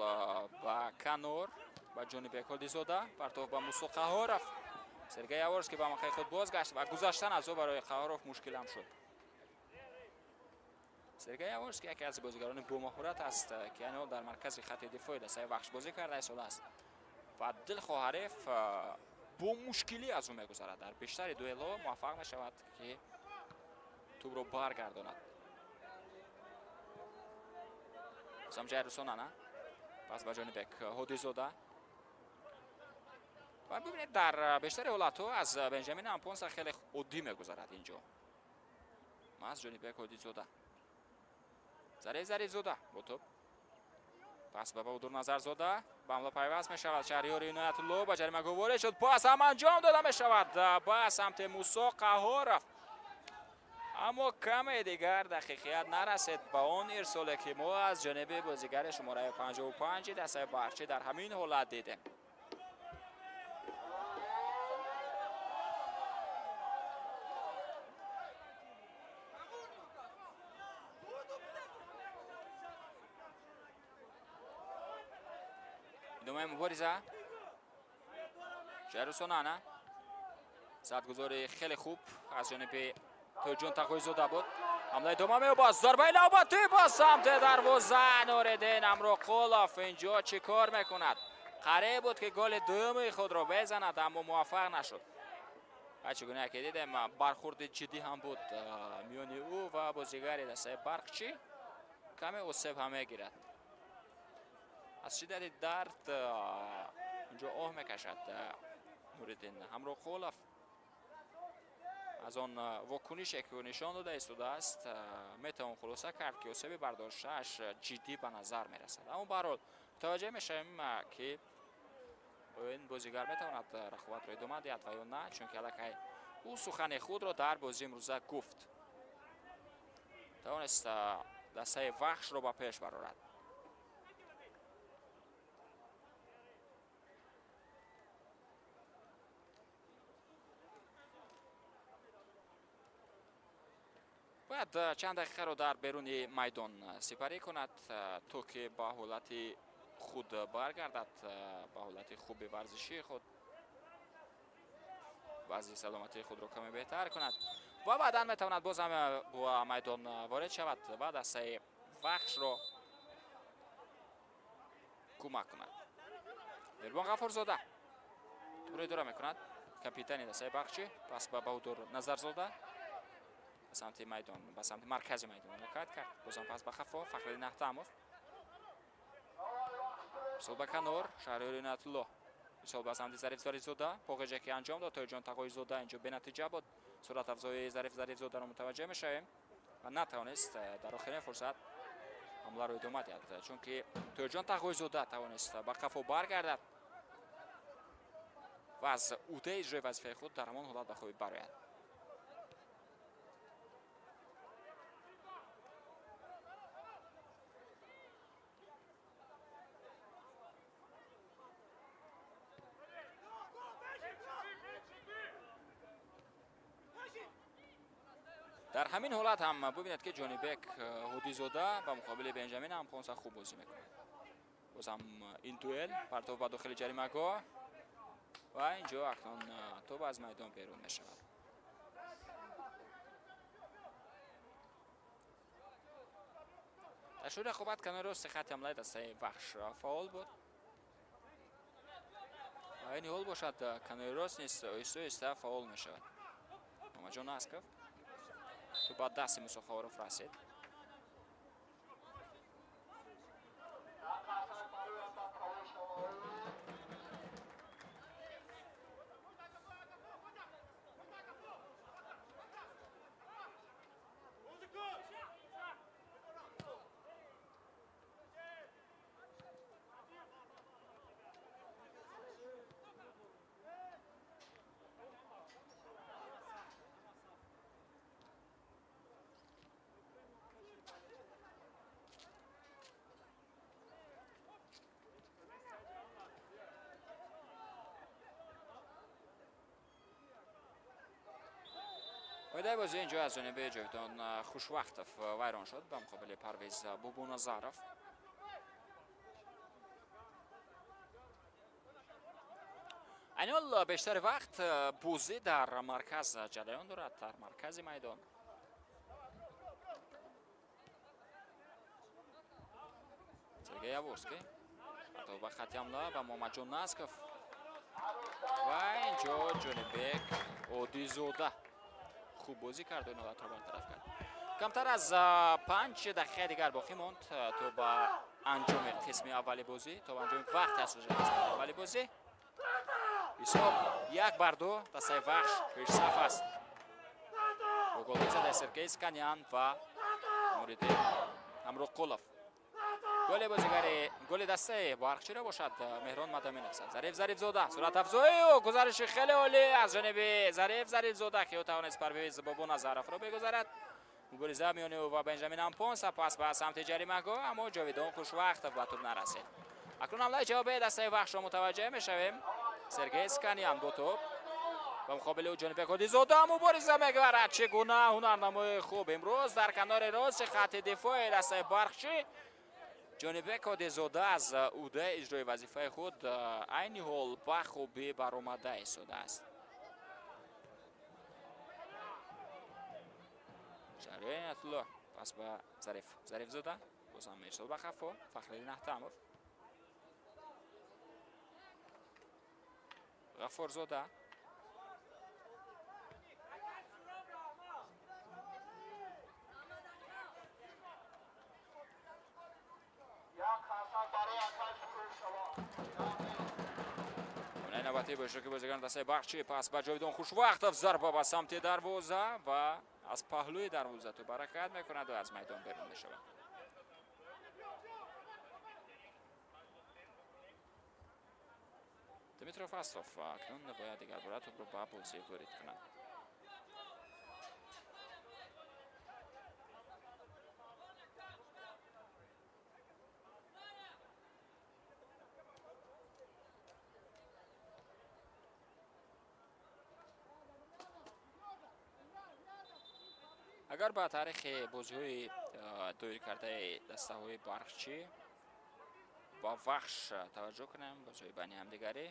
ба канор ба ҷонибек Ҳодизода, партов ба Мусо Қаҳоров. Сергей Яворский ба мавқеи худ бозгашт ва гузаштан аз ӯ барои Қаҳоров мушкилам шуд. Сергей Яворский яке аз бозигарони бомаҳорат аст, ки айни ҳол дар маркази хатти дифои дастаи Вахш бозӣ карда истодааст ва дилхоҳ ҳариф бо мушкилӣ аз ӯ мегузарад. Дар бештари дуэлҳо муваффақ мешавад, ки тӯбро баргардонад. Самҷай Русонана пас ба ҷонибек Ҳодизода. Ва бибинед, дар бештари ҳолатҳо аз Бенҷамин Ампонса хеле оддӣ мегузарад инҷо. Маҳз ҷонибек Ҳодизода. Зариф Зарифзода бо тӯб. Пас ба Баҳодур Назарзода ба ҳамла пайваст мешавад. Шаҳриёри Иноятулло ба ҷаримагоҳ ворид шуд. Пас ҳам анҷом дода мешавад ба самти Мусо Қаҳоров. Аммо каме дигар дақиқият нарасид ба он ирсоле, ки мо аз ҷониби бозигари шумораи 55 дастаи Барчӣ дар ҳамин ҳолат дидем. Идомаи мубориза. Ҷайрусонана задгузори хеле хуб аз ҷониби Тоҷон Тағоизода буд. Ҳамла идома меёбад. Зарбаи навбатӣ ба самти дарвоза. Нуриддин Амроқулов инҷо чӣ кор мекунад? Қариб буд, ки голи дуюми худро безанад, аммо муваффақ нашуд. Ва чӣ гуна ки дидем, бархурди ҷиддӣ ҳам буд миёни ӯ ва бозигари дастаи Барқчӣ. Каме осеб ҳам мегирад. Аз шиддати дард инҷо оҳ мекашад Нуриддин Ҳамроқулов. Аз он вокунише, ки ӯ нишон дода истодааст, метавон хулоса кард, ки осеби бардоштааш ҷиддӣ ба назар мерасад. Аммо баҳарҳол мутаваҷҷеҳ мешавем, ки ин бозигар метавонад рақобатро идома диҳад ва ё на, чунки аллакай ӯ сухани худро дар бозии имрӯза гуфт. Тавонист дастаи Вахшро ба пеш барорад. Бояд чанд дақиқаро дар беруни майдон сипарӣ кунад, то ки ба ҳолати худ баргардад, ба ҳолати хуби варзишии худ, вазъи саломатии худро каме беҳтар кунад ва баъдан метавонад боз ҳам ба майдон ворид шавад ва дастаи Вахшро кӯмак кунад. Меҳрибон Ғафурзода тӯбро идора мекунад, капитани дастаи Бахчӣ. Пас ба Баҳодур Назарзода ба самти майдон, ба самти маркази майдон ҳаракат кард. Бозам пас ба хафо Фахриддин Аҳтамов. Ирсол ба канор, Шаҳриёри Иноятулло. Ирсол ба самти Зариф Зарифзода. Поғеҷе ки анҷом дод Тоҳирҷон Тағоизода инҷо бенатиҷа буд. Сурат афзои Зариф Зарифзодаро мутаваҷҷеҳ мешавем ва натавонист дар охирин фурсат ҳамларо идома диҳад, чунки Тоҳирҷон Тағоизода тавонист ба қафо баргардад ва аз ӯҳдаи иҷрои вазифаи худ дар ҳамон ҳолат ба хубӣ барояд. Дар ҳамин ҳолат ҳам бубинед, ки Ҷонибек Ҳудизода ба муқобили Бенҷамин Ампонса хуб бозӣ мекунад. Боз ҳам ин дуэл, партов ба дохили ҷаримагоҳ ва инҷо акнун тоб аз майдон берун мешавад. Дар шӯри рақобат канори рости хатти ҳамлаи дастаи Вахш фаъол буд. Ва айни ҳол бошад, канори рост низ оҳиста оҳиста фаъол мешавад. Муҳаммадҷон Асков ту ба дасти Мусо Ховоров расид. Қоидаи бозӣ инҷо аз ҷониби Ҷовидон Хушвақтов вайрон шуд ба муқобили Парвиз Бубоназаров. Айни ҳол бештари вақт бозӣ дар марказ ҷараён дорад, дар маркази майдон. Сергей Яворский ҳатто ба хатти ҳамла ба Муҳаммадҷон Насков ва инҷо Ҷонибек Одизода хуб бозӣ кард ва ин ҳолатро бартараф кард. Камтар аз 5 дақиқаи дигар боқӣ монд то ба анҷоми қисми аввали бозӣ, то ба анҷоми вақти асосии қисми аввали бозӣ. Ҳисоб 1-2, дастаи Вахш пешсаф аст. Бо голҳои задаи Сергей Сканян ва Нуриддин Ҳамроқулов. Голи бозигари голи дастаи Барқчиро бошад Меҳрон Мадаминов зад. Зариф Зарифзода суратафзоию гузариши хеле олӣ аз ҷониби Зариф Зарифзода, ки ӯ тавонист Парвиз Бобоназаровро бигузарад. Мубориза миёни ӯ ва Бенҷамин Ампонса пас ба самти ҷаримагоҳ, аммо Ҷовидон Хушвақтов ба тӯб нарасид. Акнун ҳамлаи ҷавобии дастаи Вахшро мутаваҷҷеҳ мешавем. Сергей Сканян бо тӯб ба муқобили ӯ Ҷонибек Ҳодизода мубориза мегузарад. Чӣ гуна ҳунарнамои хуб имрӯз дар канори рости хатти дифои дастаи Барқчӣ Ҷонибек Ҳодизода аз ӯҳдаи иҷрои вазифаи худ айни ҳол ба хубӣ баромада истодааст. Шаҳриёр Иноятулло пас ба Зариф Зарифзода, боз ҳам ирсол ба қафо Фахриддин Аҳтамов, Ғаффорзода. Навбатӣ бо иштироки бозигарон дастаи Барқчӣ пас ба Ҷовидон Хушвақтов, зарба ба самти дарвоза ва аз паҳлӯи дарвоза тӯб ҳаракат мекунад ва аз майдон берун мешавад. Дмитро Фастов акнун бояд дигарбора тӯбро ба бозӣ ворид кунад. Агар ба таърихи бозиҳои доир кардаи дастаҳои Барқчӣ ва Вахш таваҷҷӯҳ кунем, бозиҳои байни ҳамдигарӣ,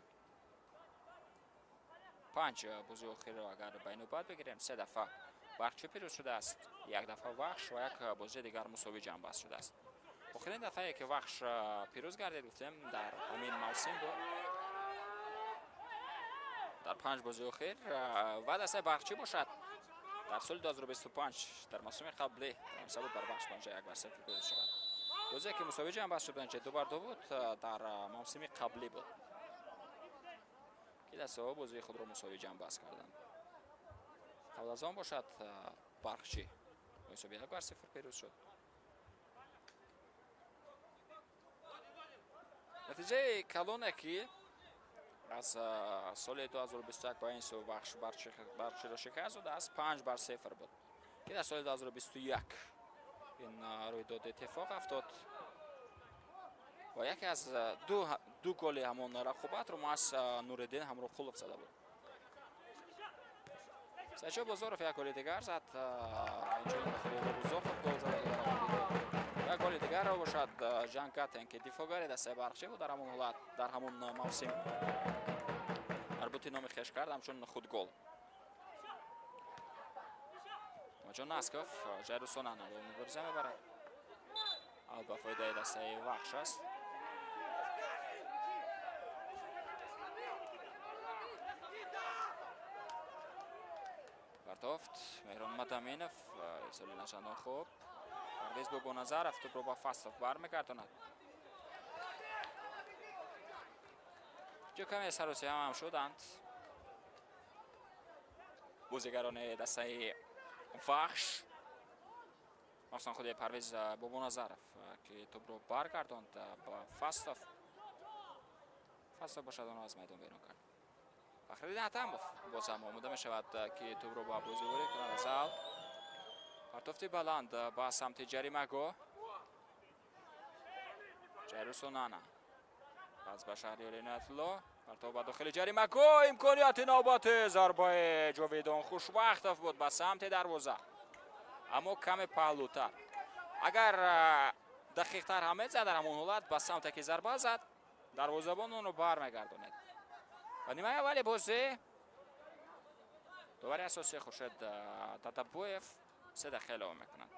5 бозии охирро агар ба инобат бигирем, 3 дафъа Барқчӣ пирӯз шудааст, 1 дафъа Вахш ва як бозии дигар мусовӣ ҷамъбаст шудааст. Охирин дафъае ки Вахш пирӯз гардид, гуфтем, дар ҳамин мавсим буд, дар 5 бозии охир, ва дастаи Барқчӣ бошад дар соли 2025 дар мавсими қаблӣ тавониста буд бар Вахш 5-1-0 пирӯз шавад. Бозие ки мусовӣ ҷамъбаст шуд, 2-2 буд дар Мавсими қаблӣ буд, ки дастаҳо бозии худро мусовӣ ҷамъбаст карданд. Қабл аз он бошад, Барқчӣ бо ҳисоби 1-0 пирӯз шуд. Натиҷаи калоне, ки аз соли 2021 ба ин сӯ Вахш Барқчиро шикаст додааст, 5-0 буд, ки дар соли 2021 ин рӯйдод иттифоқ афтод ва яке аз ду голи ҳамон рақобатро маҳз Нуриддин Ҳамроқулов зада буд. Саидшоҳ Бозоров як голи дигар зад, инчунин Худойдод Рузоқов гол зада буд дар ҳамон дидор. Як голи дигарро бошад, Жан Катен, ки дифоъгари дастаи Барқчӣ буд дар ҳамон ҳолат, дар ҳамон мавсим марбути номи хеш кард ҳамчун худгол. Мамаҷон Насков Ҷайрусонана бо мубориза мебарад. Аут ба фоидаи дастаи Вахш аст. Партофт Меҳрон Мадаминов, ирсоли начандон хуб. Парвиз Бобоназаров тӯбро ба Фастов бармегардонад. Ҷо каме саросиҳам ҳам шуданд бозигарони дастаи Вахш, махсусан худи Парвиз Бобоназаров, ки тӯбро баргардонд ба Фастов. Фастов бошад, онро аз майдон берун кард. Фахриддин Атамов боз ҳам омода мешавад, ки тӯбро ба бозӣ ворид кунад. Аз аввал партофти баланд ба самти ҷаримагоҳ. Ҷайрусонана пас ба Шаҳриёр Иноятулло, партоф ба дохили ҷаримагоҳ, имконияти навбати зарбаи Ҷовидон Хушбахтов буд ба самти дарвоза, аммо каме паҳлӯтар. Агар дақиқтар ҳам мезад, дар ҳамон ҳолат ба самте ки зарба зад, дарвозабон онро бармегардонед. Ва нимаи аввали бозӣ довари асосии Хуршед Дадабоев 3 дақиқа илова мекунад.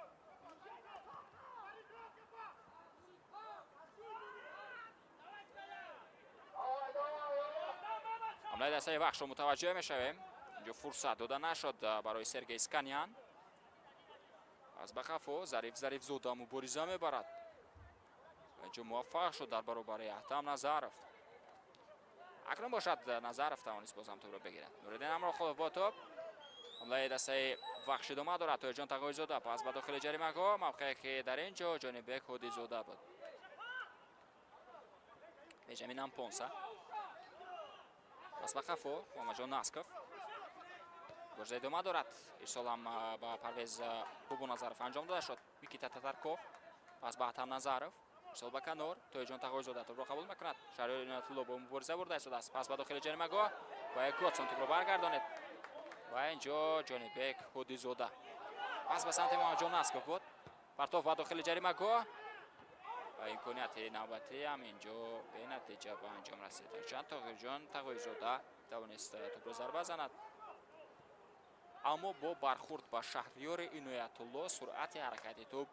Ҳамлаи дастаи Вахшро мутаваҷҷӯҳ мешавем. Инҷо фурсат дода нашуд барои Сергей Сканян. Аз ба қафо Зариф Зарифзода мубориза мебарад. Инҷо муваффақ шуд дар баробари Аҳтам Назаров. Акнун бошад, Назаров тавонист бозам тӯбро бигирад. Нуриддин Ҳамроқулов бо тӯб. Ҳамлаи дастаи Вахш идома дорад. Тоҳирҷон Тағоизода пас ба дохили ҷаримагоҳ, мавқее ки дар ин ҷо Ҷонибек Ҳодизода буд. Бенҷамин Ампонса пас ба қафо Муҳаммадҷон Насков. Мубориза идома дорад. Ирсол ҳам ба Парвез Бобоназаров анҷом дода шуд. Никита Татарков пас ба Аҳтам Назаров. Ирсол ба канор. Тоҳирҷон Тағоизода тӯбро қабул мекунад. Шаҳриёр Иноятулло бо мубориза бурда истодааст. Пас ба дохили ҷаримагоҳ ва як Готсон тӯбро баргардонед. Ва инҷо Ҷонибек Ҳодизода пас ба самти Муҳаммадҷон Насков буд. Партоф ба дохили ҷаримагоҳ ва имконияти навбатӣ ҳам инҷо бенатиҷа ба анҷом расид. Ҳарчанд Тоҳирҷон Тағоизода тавонист тӯбро зарба занад, аммо бо бархурд ба Шаҳриёри Иноятулло суръати ҳаракати тӯб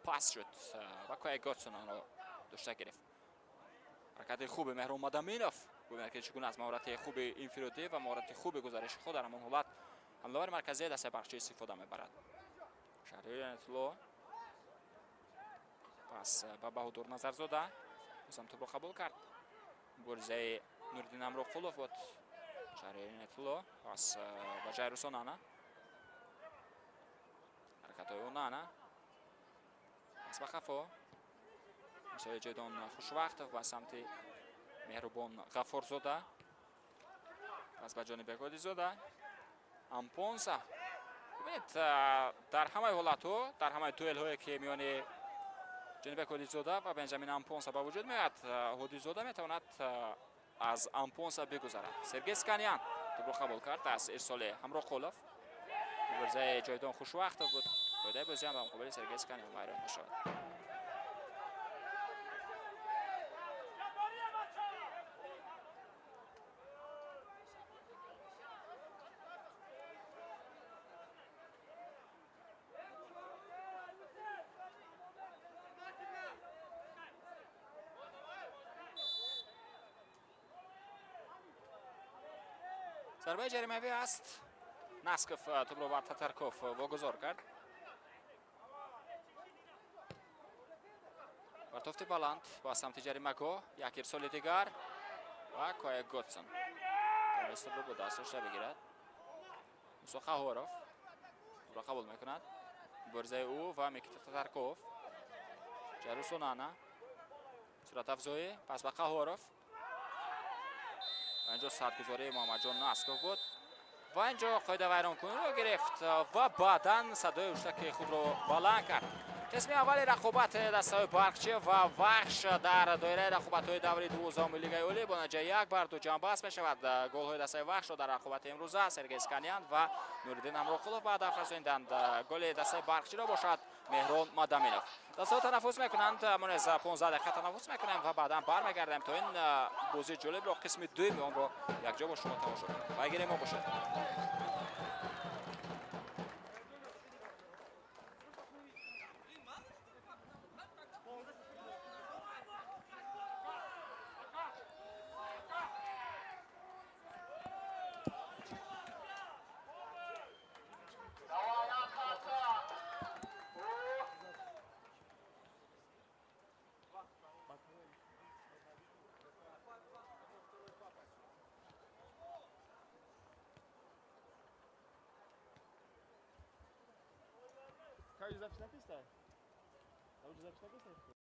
пас шуд ва Кай Готсон онро дошта гирифт. Ҳаракати хуби Меҳрон Мадаминов, бубинед, ки чӣ гуна аз маҳорати хуби инфиродӣ ва маҳорати хуби гузариши худ дар ҳамон ҳолат ҳамлавари марказии дастаи Барқчӣ истифода мебарад. Шаҳриёри Иноятулло пас ба Баҳодур Назарзода, бозам тӯбро қабул кард. Муборизаи Нуриддин Ҳамроқулов буд. Шаҳриёри Иноятулло пас ба Ҷайрусонана. Ҳаракатҳои Онана пас ба қафо. Мисоли Ҷовидон Хушвақтов ба самти Меҳрубон Ғаффорзода, пас ба Ҷонибек Ҳодизода. Ампонса. Бубинед, дар ҳамаи ҳолатҳо, дар ҳамаи дуэлҳое ки миёни Ҷонибек Ҳодизода ва Бенҷамин Ампонса ба вуҷуд меояд, Ҳодизода метавонад аз Ампонса бигузарад. Сергей Сканян тӯбро қабул кард аз ирсоли Ҳамроқулов. Муборизаи Ҷовидон Хушвақтов буд. Фоидаи бозӣ ҳам ба муқобили Сергей Сканян вайрон мешавад. Зарбаи ҷаримавӣ аст. Насков тӯбро ба Татарков вогузор кард. Партофти баланд ба самти ҷаримагоҳ, як ирсоли дигар ва Кая Готсон тавонист бо даст дошта бигирад. Мусо Қаҳоров ӯро қабул мекунад. Муборизаи ӯ ва Микита Татарков. Ҷарус Онана. Суръатафзоӣ пас ба Қаҳоров. Ва инҷо садгузории Муҳаммадҷон Насков буд. Ва инҷо қоидавайронкуниро гирифт ва баъдан садои ҳуштаки худро баланд кард. Қисми аввали рақобат дастаҳои Барқчӣ ва Вахш дар доираи рақобатҳои даври 12-уми Лигаи Олӣ бо натиҷаи 1-2 ҷамъбаст мешавад. Голҳои дастаи Вахшро дар рақобати имрӯза Сергей Сканян ва Нуриддин Ҳамроқулов ба ҳадаф расонданд. Голи дастаи Барқчиро бошад Меҳрон Мадаминов. Дастаҳо танаффус мекунанд. Мо низ 15 дақиқа танаффус мекунем ва баъдан бармегардем то ин бозии ҷолибро, қисми дуюми онро якҷо бо шумо тамошо кунем. Пайгири мо бошед. Запись на песня? А уже запись на песня?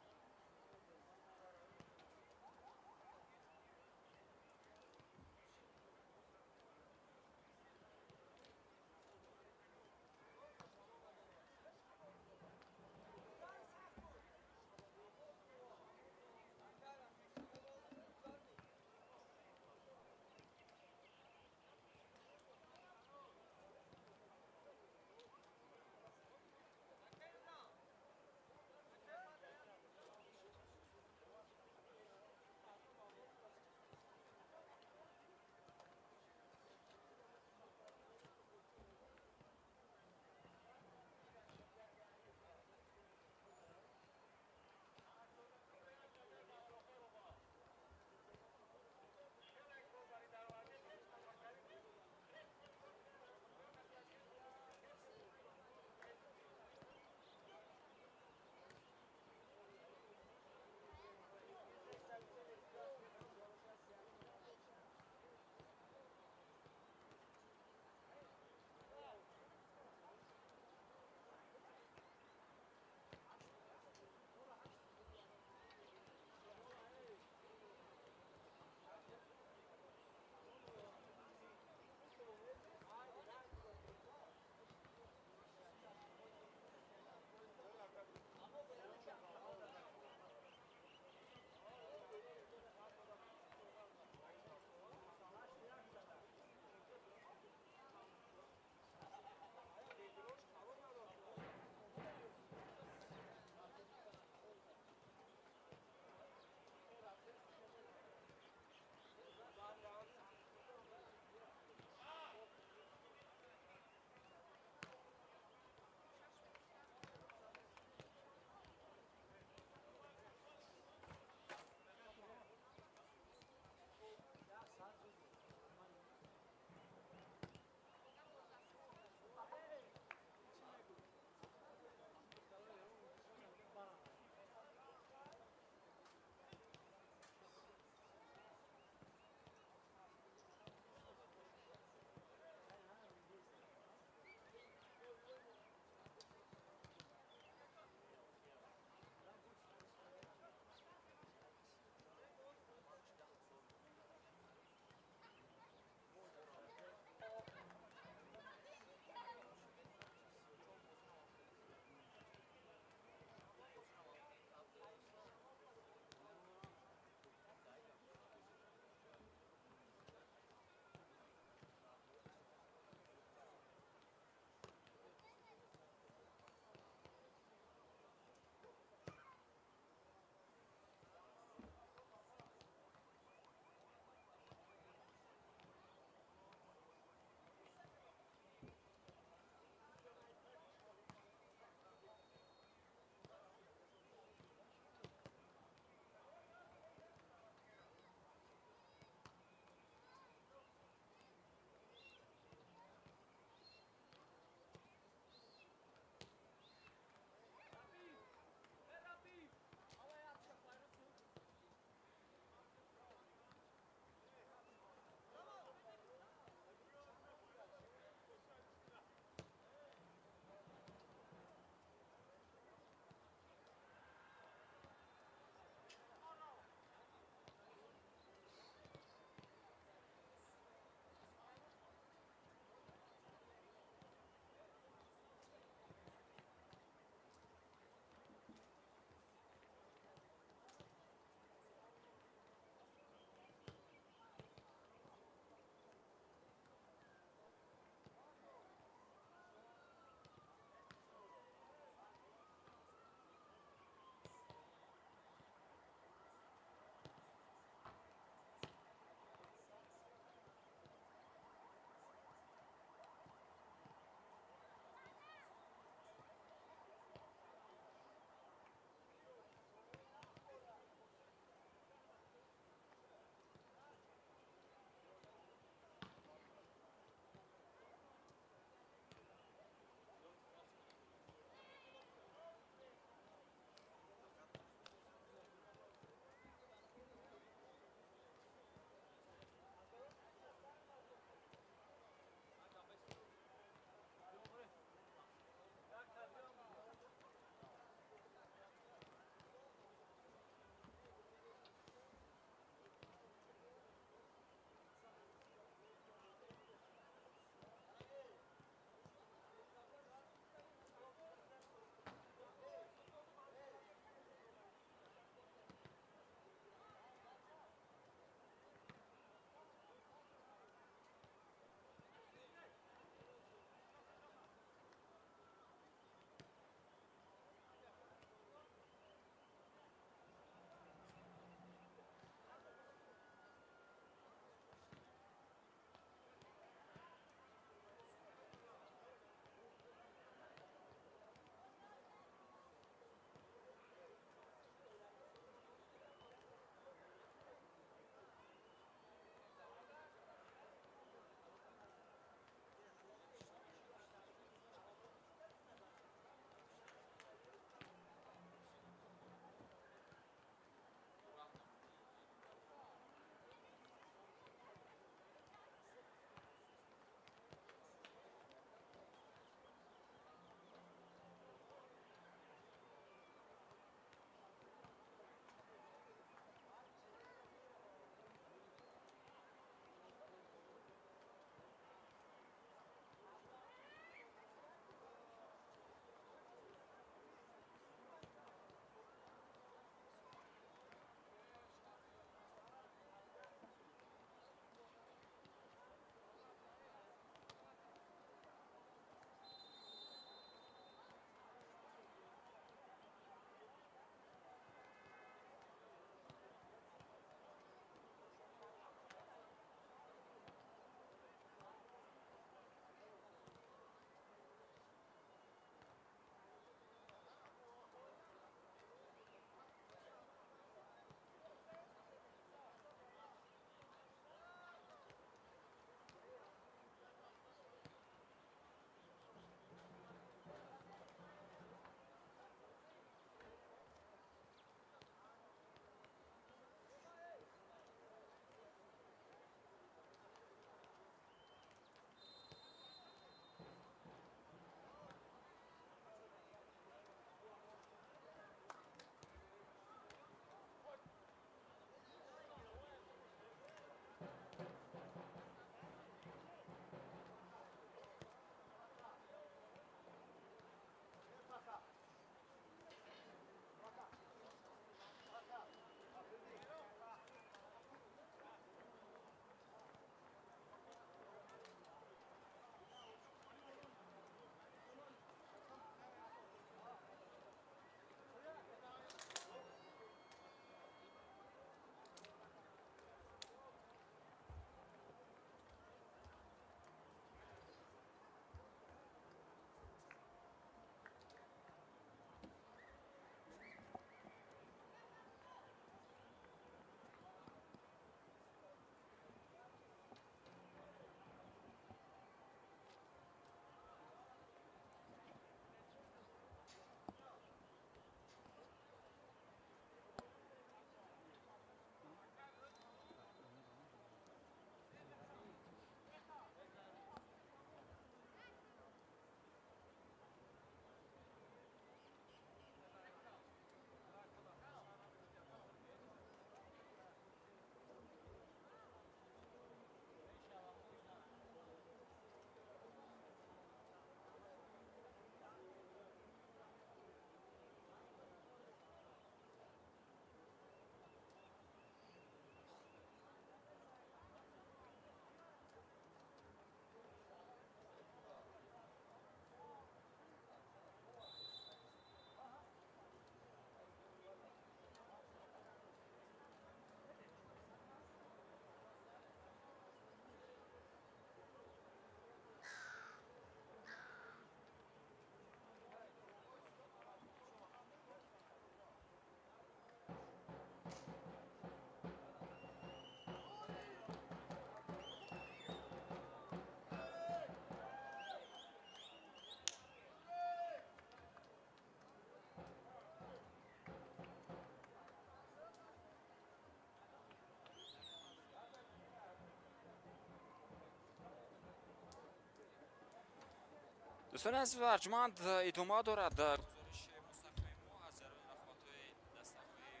Дӯстони азиз арҷманд, идома дорад гузориши мустақими мо аз ҷараёни рақобатҳои дастаҳои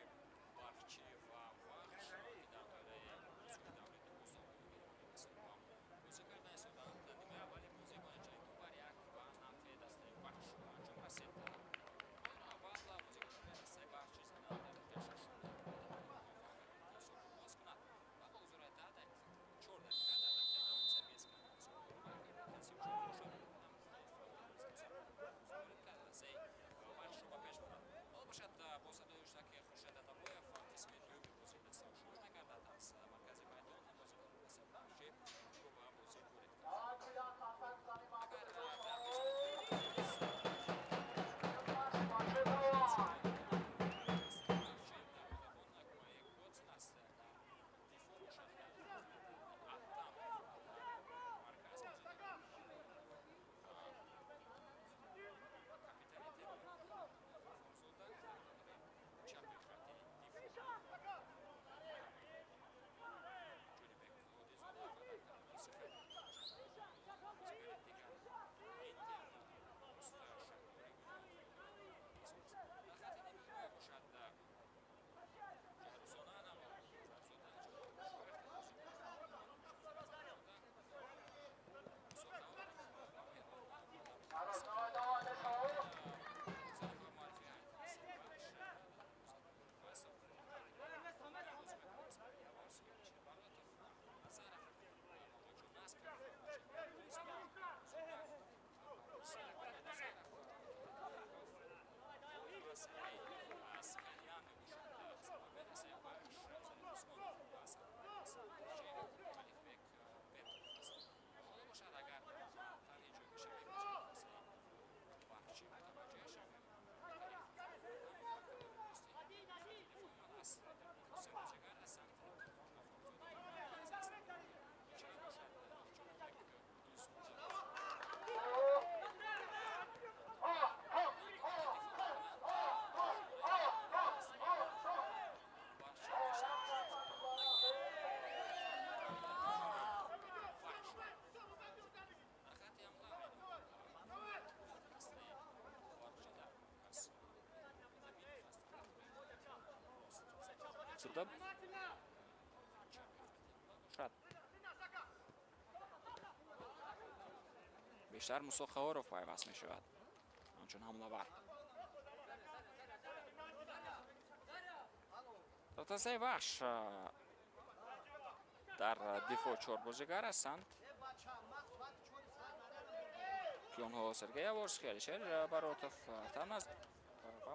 Барқчӣ ва Вахш, ки дар доираи бозиҳои даври 12 бозӣ карда истодаанд. Нимаи аввали бозӣ бо натиҷаи 2-1 ба нафъи дастаи Вахш ба анҷом расид. Аввал бозикунони дастаи Барқчӣ заданд дар дақиқаи шашум, ҳисобро боз кунад ва бо гузори 4 дақиқа дар дақиқаи даҳум Сергей Сканов ҳисобро баробар кард. Насимҷон бошад ворид кард, дастаи Вахшро ба пеш бурд. Ҳоло бошад, бо садои ҳуштаки Хуршед Дадабоев қисми дуюми бозии дастаҳо шурӯъ мегардад. Аз маркази майдон бозикунони дастаи Барқчӣ тӯбро ба бозӣ ворид карданд. Агар дар қисми Сюда. Шад. Бештар Мусо Қаҳоров пайваст мешавад ҳамчун ҳамлавар. Дар дастаи Вахш дар дифоъ чор бозигар ҳастанд, ки онҳо Сергей Яворский, Алишер Баротов, Таназ ва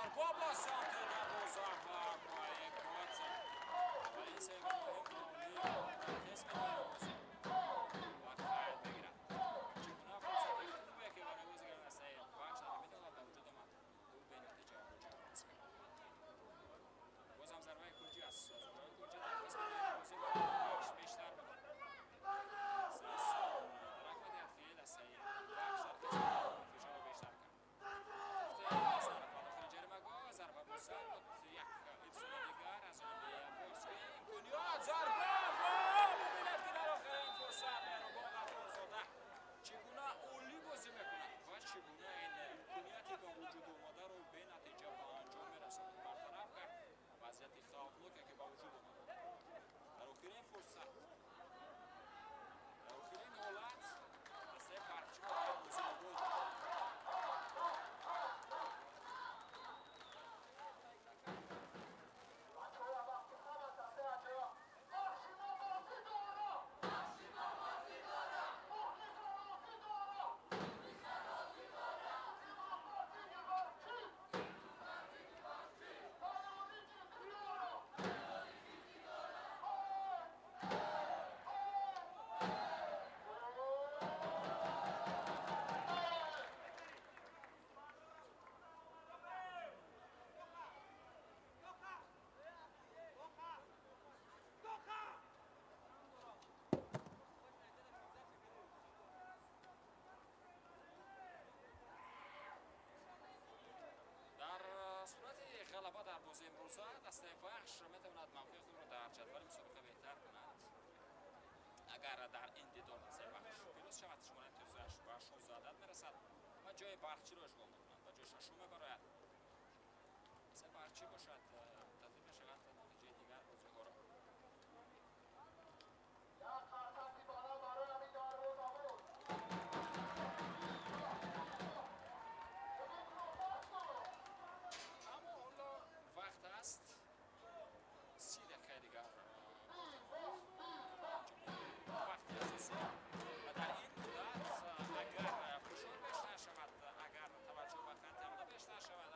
Зарба ба самти дарвоза ва барои Кроатсия. Аввалин сейви муҳим қисми бозӣ ва қайд мегирад. Чӣ гуна фурсати хубе ки барои бозигарони дастаи Вахш дар ҳамин ҳолат ба вуҷуд омад, ӯ бенатиҷа ҷамъбаст кард. Боз ҳам зарбаи кунҷӣ аст. Зарбаи кунҷӣ дар қисми дуюми бозӣ барои Вахш бештар буд. Дарак медиҳад, ки дастаи Вахш дар қисми дуюм фишорро бештар кард. Дохили ҷаримагоҳ зарба бо сар буд. Як ирсоли дигар аз ҷониби Яворский. Имконият, зарба ва мебинад, ки дар охирин фурсат Меҳрубон Ғафурзода чӣ гуна олӣ бозӣ мекунад ва чӣ гуна ин имконияти ба вуҷуд омадаро бенатиҷа ба анҷом мерасонад. Бартараф кард вазъияти хавфноке, ки ба вуҷуд омада дар охирин фурсат, дар охирин ҳолат дастаи Барқчиро дар бозӣ нигоҳ дошт. Дар сурати ғалаба дар бозии имрӯза дастаи Вахш метавонад мавқеи худро дар ҷадвали мусобиқа беҳтар кунад. Агар дар ин дидор дастаи Вахш пирӯз шавад, шумораи имтиёзаш ба 16 адад мерасад ва ҷои Барқчиро ишғол мекунад, ба ҷои шашум мебарояд. Дастаи Барқчӣ бошад, мунтазир мешавад натиҷаи дигар бозиҳоро. Аммо ҳоло вақт аст, 30 дақиқаи дигар вақти асосӣ ва дар ин муддат агар фишор бештар шавад, агар таваҷҷӯҳ ба хатти ҳамла бештар шавад,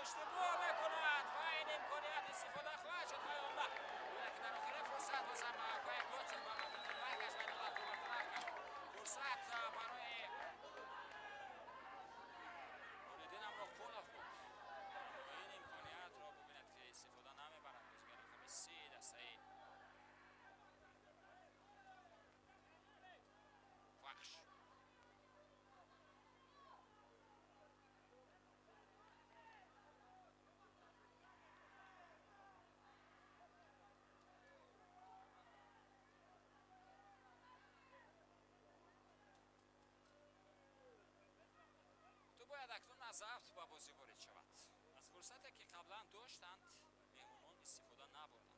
اشتباه میکند و این امکانیت استفاده خواهد شد و آن که در آخر فرصت بازم کوی با برگشت و دولت رو برطرف کرد. فرصت برای نوریدین امراقولов بود. این امکانیت را ببیند که استفاده نمیبرد. بازیگر رقم 3 دسته وخش. باید اکنون از ضبط به بازی وارد شود. از فرصتی که قبلا داشتند مهمانان استفاده نبردند.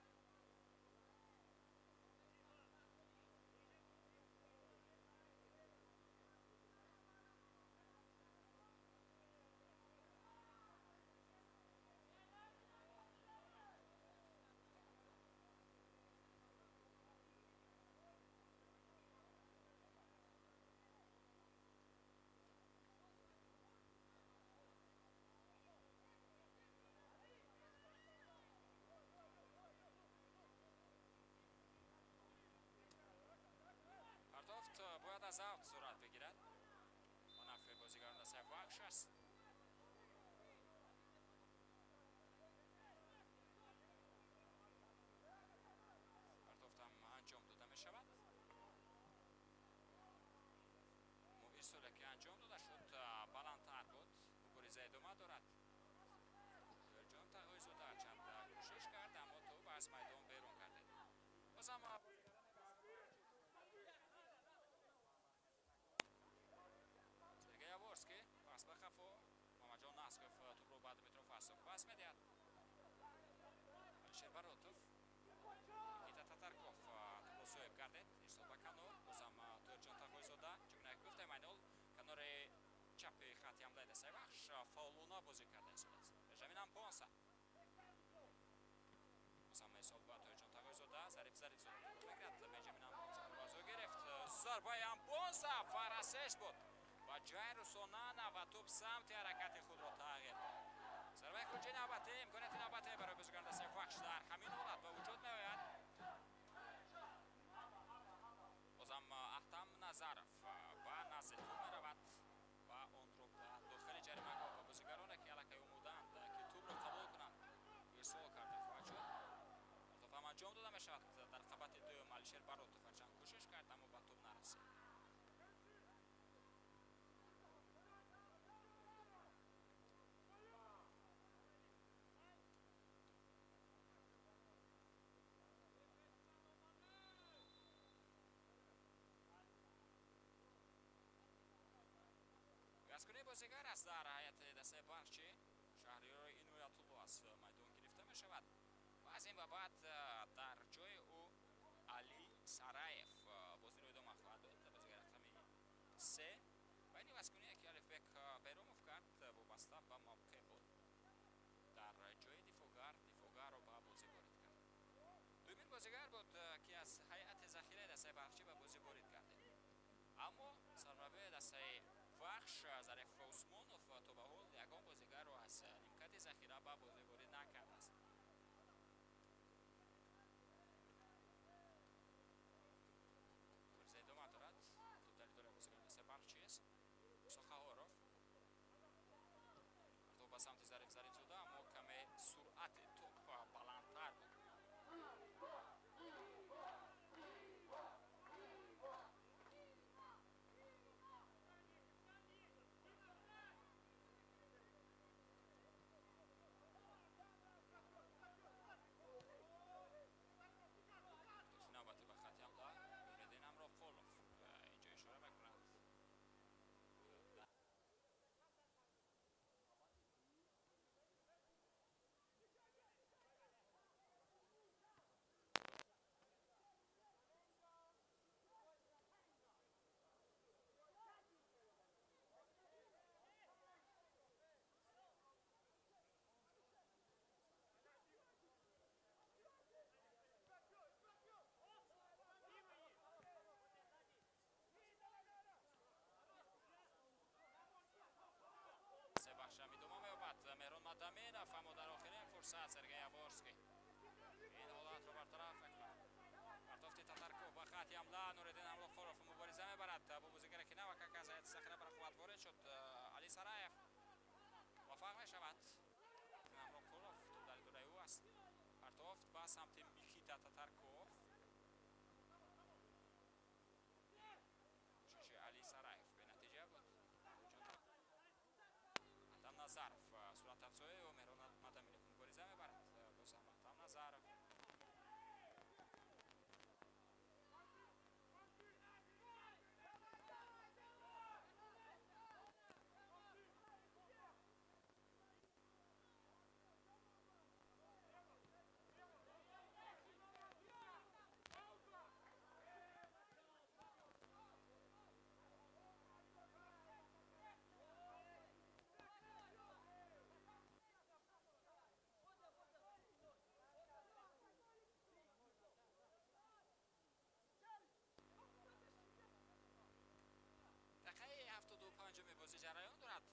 аз аут сурат бигирад. Ба нафъи бозигарон дастаи Вахш аст. Партофтам анҷом дода мешавад. Ирсоле ки анҷом дода шуд баландтар буд. Мубориза идома дорад. Тоирҷон Тағоизода ҳарчанд кӯшиш кард, аммо тӯб аз майдон берун гардид. Бозам Сергей Яворский пас ба хафо. Мамаҷон Насков тӯбро ба Дмитро Фасов пас медиҳад. Алишер Баротов, Никита Татарков тӯбро соҳиб гардид. Ирсол ба канор. Бозам Тоирҷон Тағоизода. Чунон ки гуфтем, айнол канори чапи хати ҳамлаи дастаи Вахш фаъолона бозӣ карда истодааст. Бенҷамин Ампонса. Бозам ирсол ба Тоирҷон Тағоизода. Зариф Зарифзода тӯбро мегирад. Бенҷамин Ампонса тӯбро аз ӯ гирифт. Зарбаи Ампонса фарасеш буд. Ба Ҷайрус Онана ва тӯб самти ҳаракати худро тағйир дод. Зарбаи кунҷи навбатӣ, имконияти навбатӣ барои бозигарон дастаи Вахш дар ҳамин ҳолат ба вуҷуд меояд. Бозам Ахтам Назаров ба назди тӯб меравад ва онро ба дохили ҷаримагоҳ ба бозигароне ки аллакай омодаанд ки тӯбро қабул кунанд ирсол карда хоҳад шуд. Партоф ҳам анҷом дода мешавад. Дар қабати дуюм Алишер Баротов ҳарчанд кӯшиш кард, аммо ба тӯб нарасид. Ивазкунии бозигар аст дар ҳайати дастаи Балхчи. Шаҳриёри Иноятулло аз майдон гирифта мешавад ва аз ин ба баъд дар ҷои ӯ Али Сараев бозиро идома хоҳад дод. Бозигари рақами 3. Ва ин ивазкуние ки Алифбек Байромов кард вобаста ба мавқеъ буд. Дар ҷои дифоъгар дифоъгарро ба бозӣ ворид кард. Дуюмин бозигар буд ки аз ҳайати захираи дастаи Балхчӣ ба бозӣ ворид гардид. Аммо сармураббии дастаи Вахш Зариф Усмонов то ба ҳол ягон бозигарро аз нимкати захира ба бозӣ ворид накардааст. Мубориза идома дорад. Тӯб дар идораи бозигарони дастаи Балхчӣ аст. Мусо Қаҳоров. Тӯб ба самти Зариф Зарифзода, аммо каме суръати тӯб баландтар буд. Навбати ба хати ҳамла Нуриддин Амроқулов инҷо ишора мекунад. Бахшам идома меёбад. Меҳрон Мадаминов, аммо дар охирин фурсат Сергей Яворский ин ҳолатро бартараф мекунад. Партофти Татарков ба хати ҳамла. Нуриддин Амроқулов мубориза мебарад бо бозигаре ки навакак аз ҳайати захира ба рақобат ворид шуд. Али Сараев муваффақ мешавад. Амроқулов тӯб дар идораи ӯ аст. Партофт ба самти Микита Татарков. Кӯшиши Али Сараев бенатиҷа буд. Ахтам Назаров суратафзои ӯ Меҳрон Мадаминов мубориза мебарад. Боз ҳам Ахтам Назаров. Дақиқаи 75-уми бозӣ ҷараён дорад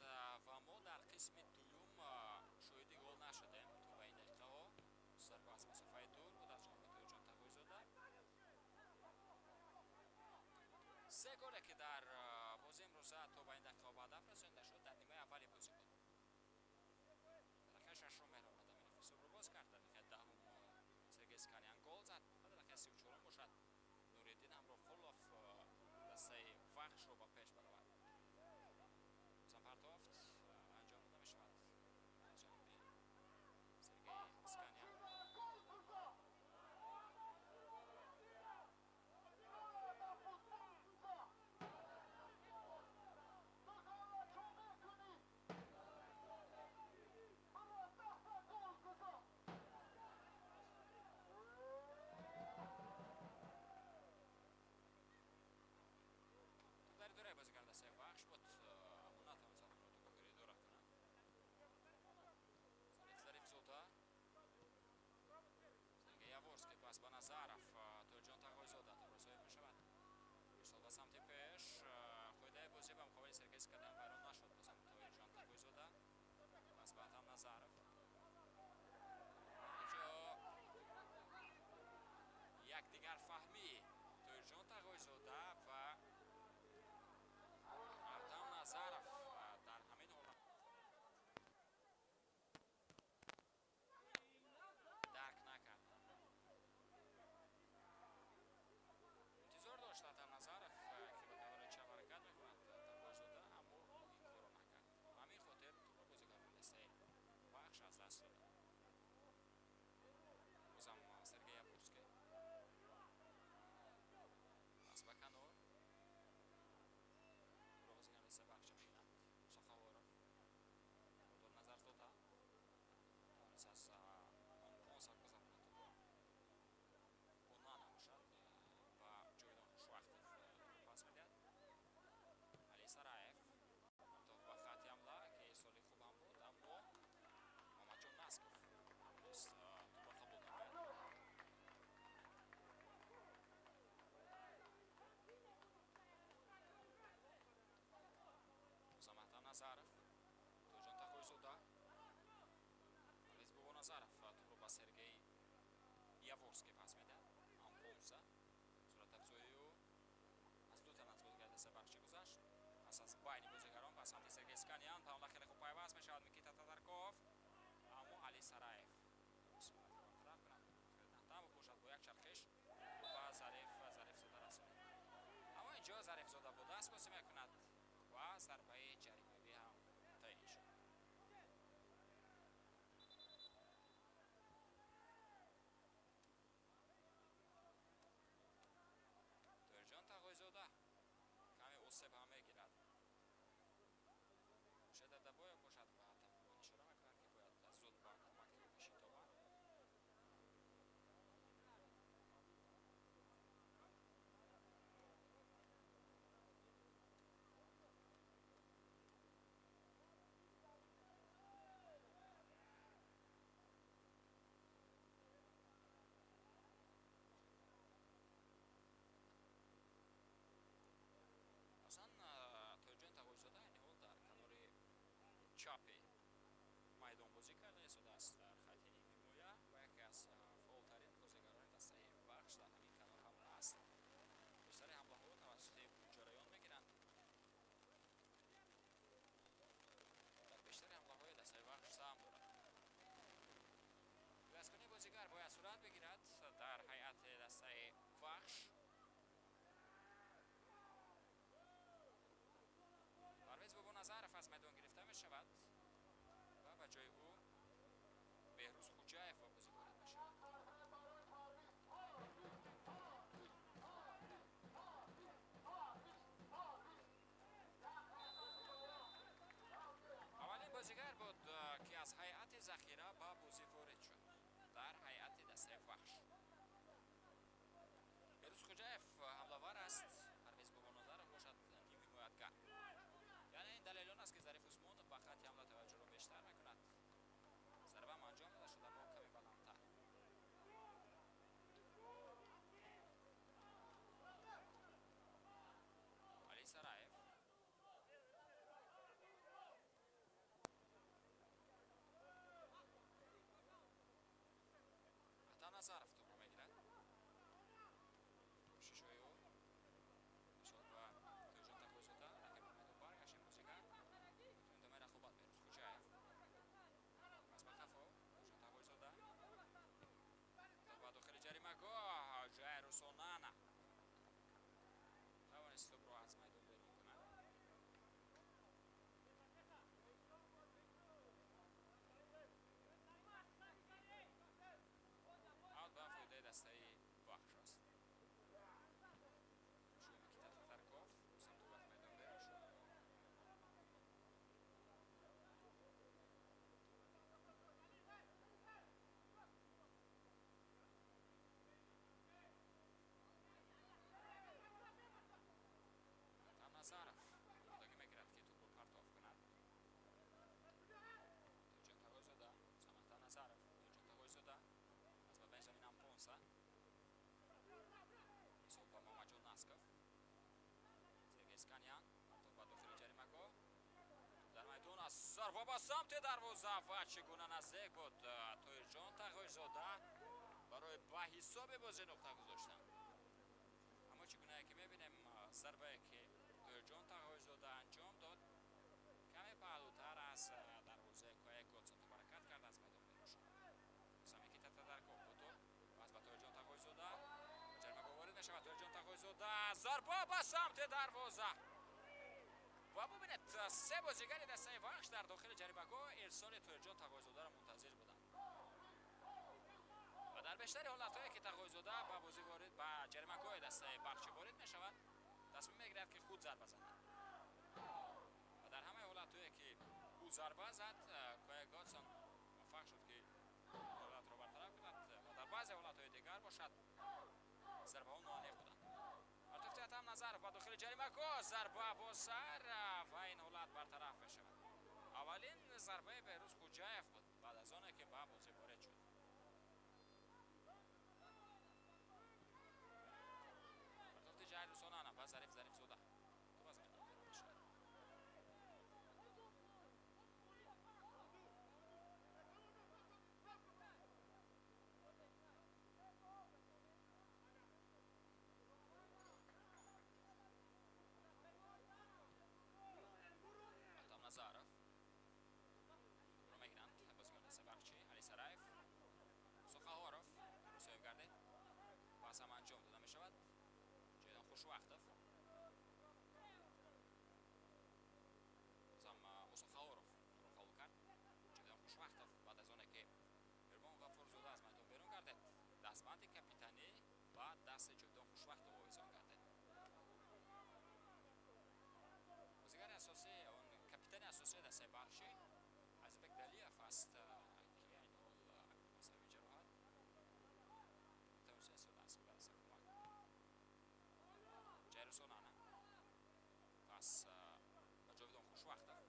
ва мо дар қисми дуюм шоҳиди гол нашудем. То ба ин дақиқаҳо зарба аз масофаи дур буд аз ҷониби Тоирҷон Тағоизода. Се голе ки дар бозии имрӯза то ба ин дақиқа ба ҳадаф расонида шуд, дар нимаи аввали бозӣ буд. Дақиқаи шашум Меҳрон Адаминов ҳисобро боз кард, дар дақиқаи даҳум Сергей Сканян гол зад ва дар дақиқаи 34 бошад Нуриддин Ҳамроқулов дастаи Вахшро ба пеш баровард. Бозам партофт анҷом дода мешавад аз ҷониби Сергей Сканян. Дар идораи бозигар дастаи Вахш буд, аммо натавонист онро тӯбакори идора кунад. Зариф Зарифзода, Сергей Яворский, пас ба Назаров, Тоирҷон Тағойзода тӯбро соҳиб мешавад. Ирсол ба самти пеш, қоидаи бозӣ ба муқобили Сергей Сканян вайрон нашуд. Бозам Тоирҷон Тағойзода, пас ба Атам Назаров. Инҷо якдигарфаҳмии Тоирҷон Тағойзода ва Атам Назаров дар ҳамин ҳолат дарк накарданд. Интизор дошт Атам Назаров, ки ба канори чап ҳаракат мекунад Тағойзода, аммо ин корро накард. Ба ҳамин хотир тӯбро бозигарони дастаи Вахш аз даст доданд. Бозам Сергей Яворский, пас ба канор, тӯбро бозигарони дастаи Вахша мегиранд. Муса Хаворов, Бодор Назарзода тавонист аз Ампонса гузаронад тӯбро. Онана бошад ба Ҷовидон Хушвақтов тӯбро пас медиҳад. Али Сараев партофт ба хатти ҳамла, ки ирсоли хуб ҳам буд, аммо Муҳаммадҷон Насков тавонист тӯбро қабул намояд. Бозам Аҳтам Назаров, Тоҷон Тағойзода, Парвиз Бобоназаров тӯбро ба Сергей Яворский пас медиҳад. Ампонса суратафзоии ӯ аз ду тан аз бозигари дастаи Вахшӣ гузашт. Пас аз байни бозигарон ба самти Сергей Сканян ба ҳамла хеле хуб пайваст мешавад Микита Татарков, аммо Али Сараев тавонист ҳолатро бартараф кунад. Фарид Аҳтамов бошад бо як чархиш ба Зарифзода расонид. Аммо инҷо Зарифзода бо даст бозӣ мекунад ва зарбаи ҷаримавӣ ҳам таъин шуд. Тоирҷон Тағойзода каме осеб ҳам мегирад. Хуршед Дадабоев бошад ба табибон ишора мекунад, ки бояд зуд ба кӯмаки ӯ бишитобанд. Аслан Тоирҷон Тағойзода айни ҳол дар канори чапи майдон бозӣ карда истодааст дар хати нимҳимоя ва яке аз фаъолтарин бозигарони дастаи Вахш дар ҳамин канор ҳам аст. Бештари ҳамлаҳоро тавассути ӯ ҷараён мегиранд. Дар бештари ҳамлаҳои дастаи Вахш саҳм дорад. Ивазкунии бозигар бояд сурат бигирад дар ҳайати дастаи Вахш. Парвез Бобоназаров аз майдон гирифта мешавад ва ба ҷои ӯ Беҳрӯз Хуҷаев ба бозӣ ворид мешавад. Аввалин бозигар буд, ки аз ҳайати захира ба бозӣ ворид шуд дар ҳайати дастаи Вахш. Беҳрӯз Хуҷаев ҳамлавар аст, Парвез Бобоназаров бошад нимҳимоятгар. Яъне ин далел он аст, ки Зариф Усмонов ба хатти ҳамла таваҷҷӯҳро бештар мекунад. Зарбаам анҷом дода шуд, аммо каме баландтар. Али Сараев, Аҳтам Назаров тӯбро мегирад. Кӯшишҳои ӯ ишора ба Паса Исо ба Мамаҷон Насков. Сергей Сканян ба дохили ҷаримагоҳ. Дар майдон аст зарба ба самти дарвоза ва чӣ гуна наздик буд Тоирҷон Тағойзода барои ба ҳисоби бозӣ нуқта гузоштан. Аммо чӣ гунае ки мебинем, зарбае ки Тоирҷон Тағойзода анҷом дод, каме паҳлӯтар аз дарвозаи Коя Годсон топ ҳаракат кард, аз майдон берун шуд. Никита Татарков бо топ пас ба Тоирҷон Тағойзода, ҷаримагоҳ ворид мешавад. Тоирҷон Тағойзода, зарба ба самти дарвоза ва бубинед, се бозигари дастаи Вахш дар дохили ҷаримагоҳ ирсоли Тоирҷон Тағойзодаро мунтазир буданд ва дар бештари ҳолатҳое ки Тағойзода ба бозӣ ворид, ба ҷаримагоҳи дастаи Барқчӣ ворид мешавад, тасмим мегирад ки худ зарба занад ва дар ҳамаи ҳолатҳое ки ӯ зарба зад, Коя Годсон муваффақ шуд ки ҳолатро бартараф кунад ва дар баъзе ҳолатҳои дигар бошад зарбаҳо ноаниқ буданд. Артуфти Атам Назаров ба дохили ҷаримагоҳ, зарба бо сар ва ин ҳолат бартараф мешавад. Аввалин зарбаи Беҳрӯз Хуҷаев буд баъд аз оне ки ба бозӣ ворид шуд. Артуфти Ҷаҳил Усонана ба Зариф Зарифзода. Топ аз майдон берун мешавад. Атам Назаров топро мегиранд бозигари дастаи Барқчӣ. Али Сараев, Мусо Қаҳоров соҳиб гардид. Пас ҳам анҷом дода мешавад. Ҷовидон Хушвақтов, бозам Мусо Қаҳоров топро қабул кард. Ҷовидон Хушвақтов баъд аз оне ки Мирбон Ғафурзода аз майдон берун гардид, дастбанди капитанӣ ба дасти Ҷовидон Хушвақтов овезон гардид. Бозигари асосӣ, он капитани асосии дастаи Барқчӣ Азизбек Далиев аст, ки айни ҳол ба сабаби ҷароҳат метавониста истодааст ки ба даста кӯмак кунад. Ҷайру Сонана пас ба Ҷовидон Хушвақтов,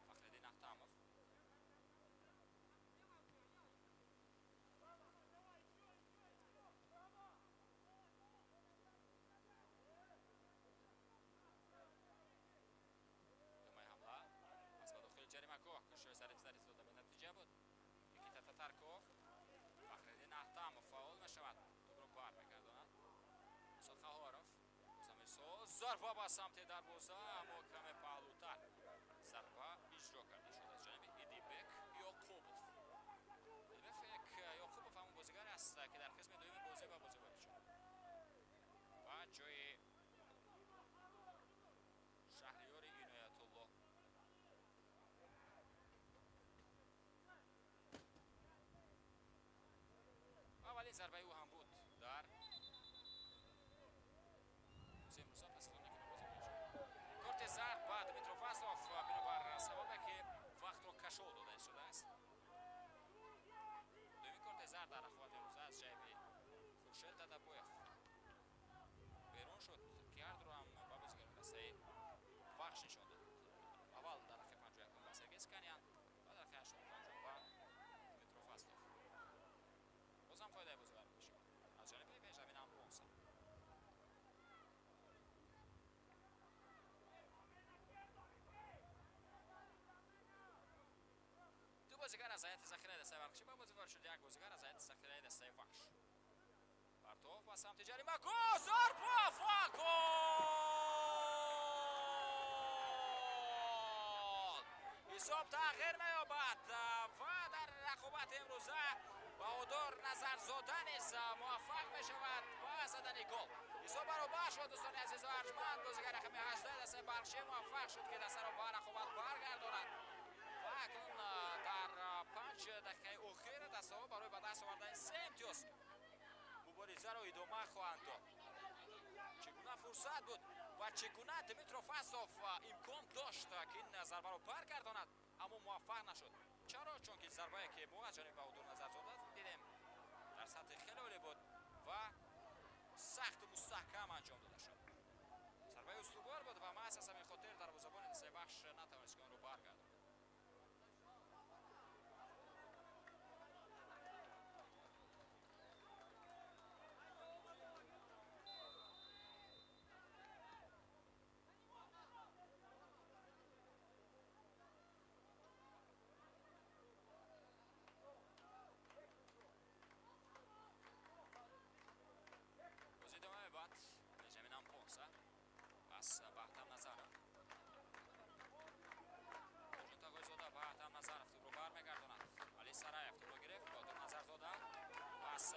Фахриддин Ахтамов, идомаи ҳамла пас ба дохили ҷаримагоҳ, кӯшишҳои Зариф Зарифзода бенатиҷа буд. Никита Татарков, Фахриддин Ахтамов фаъол мешавад, топро бармегардонад. Мусо Қаҳоров, бозам ирсол, зарба ба самти дарвоза, аммо каме паҳлӯтар зарба иҷро карда шуд аз ҷониби Идибек Ёқубов. Идибек Ёқубов ҳамон бозигаре аст ки дар қисми дуюми бозӣ ба бозӣ ворид шуд ва ҷои Шаҳриёри Иноятулло. Аввалин зарбаи ӯ ҳам буд дар бозии имрӯза пас аз оне ки ба бозӣ ворид шуд. Корти зард ба Дмитро Фаслов бинобар сабабе ки вақтро кашол дода истодааст. Дуюмин корти зард дар рақобати имрӯза аз ҷайби Хуршед Дадабоев берун шуд, ки ҳардуро ҳам ба бозигарони дастаи Вахш нишон дод. Аввал дар дақиқаи 51 ба Сергей Сканян ва дар дақиқаи 85 ба Дмитро Фастов. Бозам қоидаи бозӣ вайрон мешавад аз ҷониби Бенҷамин Ампонса. Ду бозигар аз ҳайати захираи дастаи Барқчӣ ба бозӣ ворид шуд, як бозигар аз ҳайати захираи дастаи Вахш. Партов ба самти ҷаримагоҳ, зарба ва гол! Ҳисоб тағйир меёбад ва дар рақобати имрӯза Баҳодур Назарзода низ муваффақ мешавад ба задани гол. Ҳисоб баробар шуд, дӯстони азизу арҷманд. Бозигари рақами 18 дастаи Барқчӣ муваффақ шуд ки дастаро ба рақобат баргардонад ва акнун дар 5 дақиқаи охир дастаҳо барои ба даст овардани се имтиёз муборизаро идома хоҳанд дод. Чӣ гуна фурсат буд ва чӣ гуна Дмитро Фастов имкон дошт ки ин зарбаро баргардонад, аммо муваффақ нашуд. Чаро? Чунки зарбае ки мо аз ҷониби Баҳодур Назарзода дидем дар сатҳи хеле олӣ буд ва сахту мустаҳкам анҷом дода шуд. Зарбаи устувор буд ва маҳз аз ҳамин хотир дарвозабони дастаи Вахш натавонист ки онро баргардонад.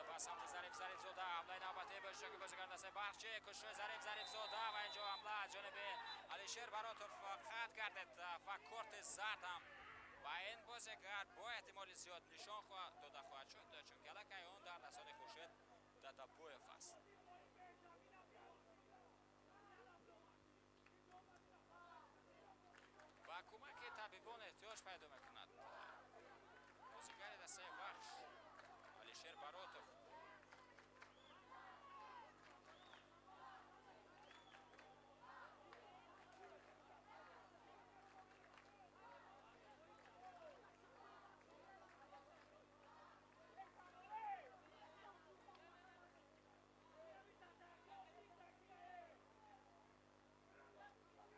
ба самти Зариф Зарифзода. Ҳамлаи навбатӣ бо иштироки бозигари дастаи Барқчӣ. Кӯшишҳои Зариф Зарифзода ва инҷо ҳамла аз ҷониби Алишер Баротов қатъ гардид ва корти зард ҳам ба ин бозигар бо эҳтимоли зиёд нишон дода хоҳад шуд, чунки аллакай он дар дастони Хуршед Дадабоев аст. Ба кӯмаки табибон эҳтиёҷ пайдо мекунад бозигари дастаи Вахш Алишер Баротов.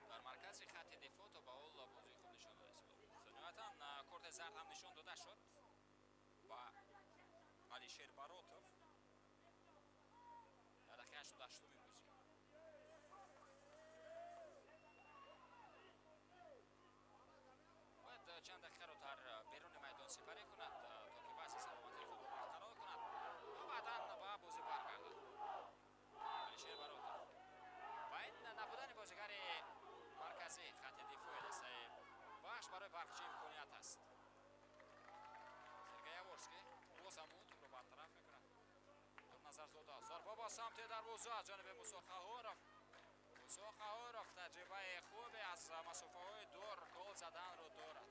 Дар маркази хатти дифоъ то ба ҳол бозии хуб нишон дода истодааст. Ниҳоятан корти зард ҳам нишон дода шуд ба Алишер Баротов дар дақиқаи 88-уми бозӣ. Бояд чанд дақиқаро дар беруни майдон сипарӣ кунад, то ки вазъи саломатии худро барқарор кунад ва баъдан ба бозӣ баргардад. Алишер Баротов ва ин набудани бозигари маркази хатти дифои дастаи Вахш барои Барқчӣ имконият аст. Сергей Яворский боз ҳам ӯ тӯбро бартараф мекунад. Назарзода зарба ба самти дарвоза аз ҷониби Мусо Қаҳоров. Мусо Қаҳоров таҷрибаи хубе аз масофаҳои дур гол заданро дорад.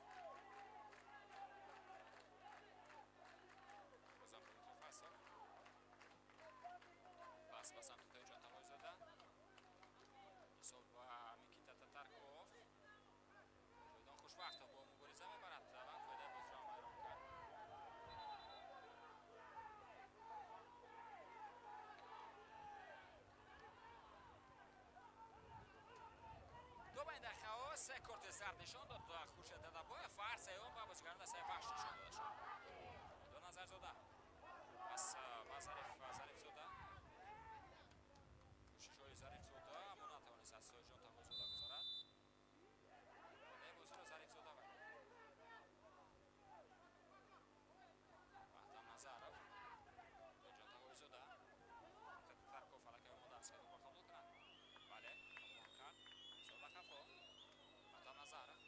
Бозам Дмитрий Фасов пас ба самти Тоҳирҷон Тағоизода. Ҳисоб ба Микита Татарков. Ҷовидон Хушвақтов бо мубориза мебарад ва қоидаи бозиро ҳам вайрон кард. То ба ин дақиқаҳо се корти зард нишон дод Хуршед Дадабоев ва ҳар сеюм ба бозигарони дастаи Вахш нишон дода шуд. Ҷовидон Назарзода пас ба Зарифзода. Кӯшишҳои Зарифзода, аммо натавонист аз Тоҳирҷон Тағоизода гузарад. Қоидаи бозиро Зарифзода вайрон кард. Баҳтам Назаров, Тоҳирҷон Тағоизода, Татарков аллакай омода аст ки тӯбро қабул кунад. Бале, қабул ҳам кард. Ҳисоб ба қафо. Баҳтам Назаров,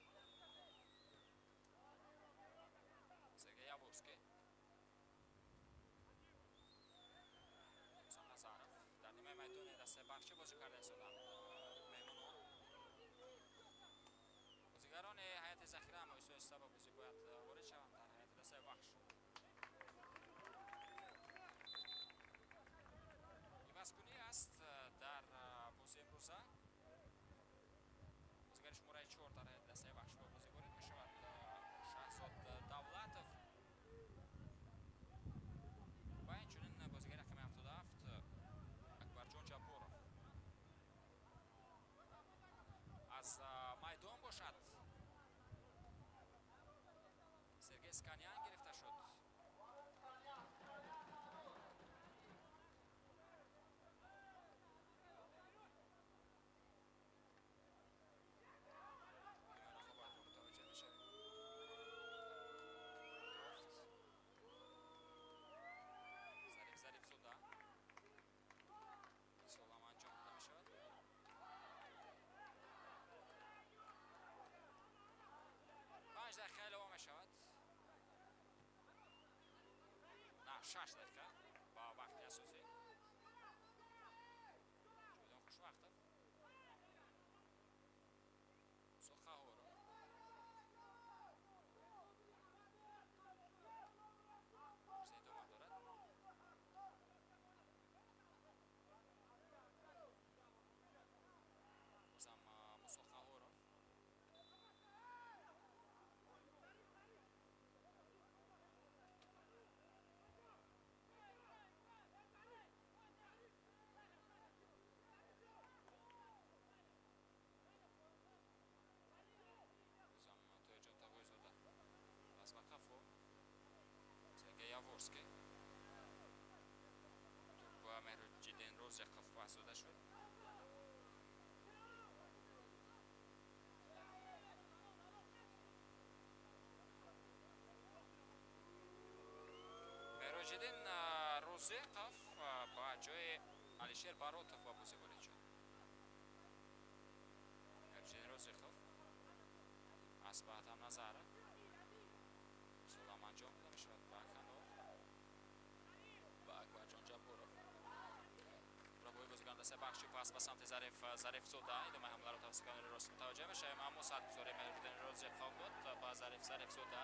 Сергей Яворский, Ҳусам Назаров дар нимаи майдони дастаи Барқчӣ бозӣ карда истоданд меҳмонон. Бозигарони ҳайати захира ҳам оҳиста оҳиста ба бозӣ бояд ворид шаванд дар ҳайати дастаи Вахш. Ивазкунӣ аст дар бозии имрӯза. Бозигари шумораи 4 дар ҳайати дастаи Вахш ба бозӣ ворид мешавад Шаҳзод Давлатов ва инчунин бозигари рақами 77 Акбарҷон Ҷабборов. Аз майдон бошад Сергей Сканян гирифта шуд. Миёнахо бояд мутаваҷҷеҳ мешавем. Зариф Зарифзода ҳисобам анҷом дода мешавад. 5 дақиқа илова мешавад. На, 6 дақиқа ба вақти асосӣ. Ҷовидон Хушвақтов, Мусо Қаҳоров, бозӣ идома дорад. Бозам Мусо Қаҳоров. Бозам Тоҳирҷон Тағоизода пас ба қафо. Сергей Яворский. Тӯб ба Меҳруҷиддин Розиқов пас дода шуд. Меҳруҷиддин Розиқов ба ҷои Алишер Баротов ба бозӣ ворид шуд. Меҳроҷиддин Розиқов пас ба Атам Назаров. Ирсолам анҷом дода мешавад ба канор. Ба Акбарҷон Ҷабборов. Рабои бозигарон дастаи Бахши пас ба самти Зариф Зарифзода. Идомаи ҳамларо тавассути канори рост мутаваҷҷеҳ мешавем, аммо садгузори Меҳроҷиддин Розиқов буд ба Зариф Зарифзода.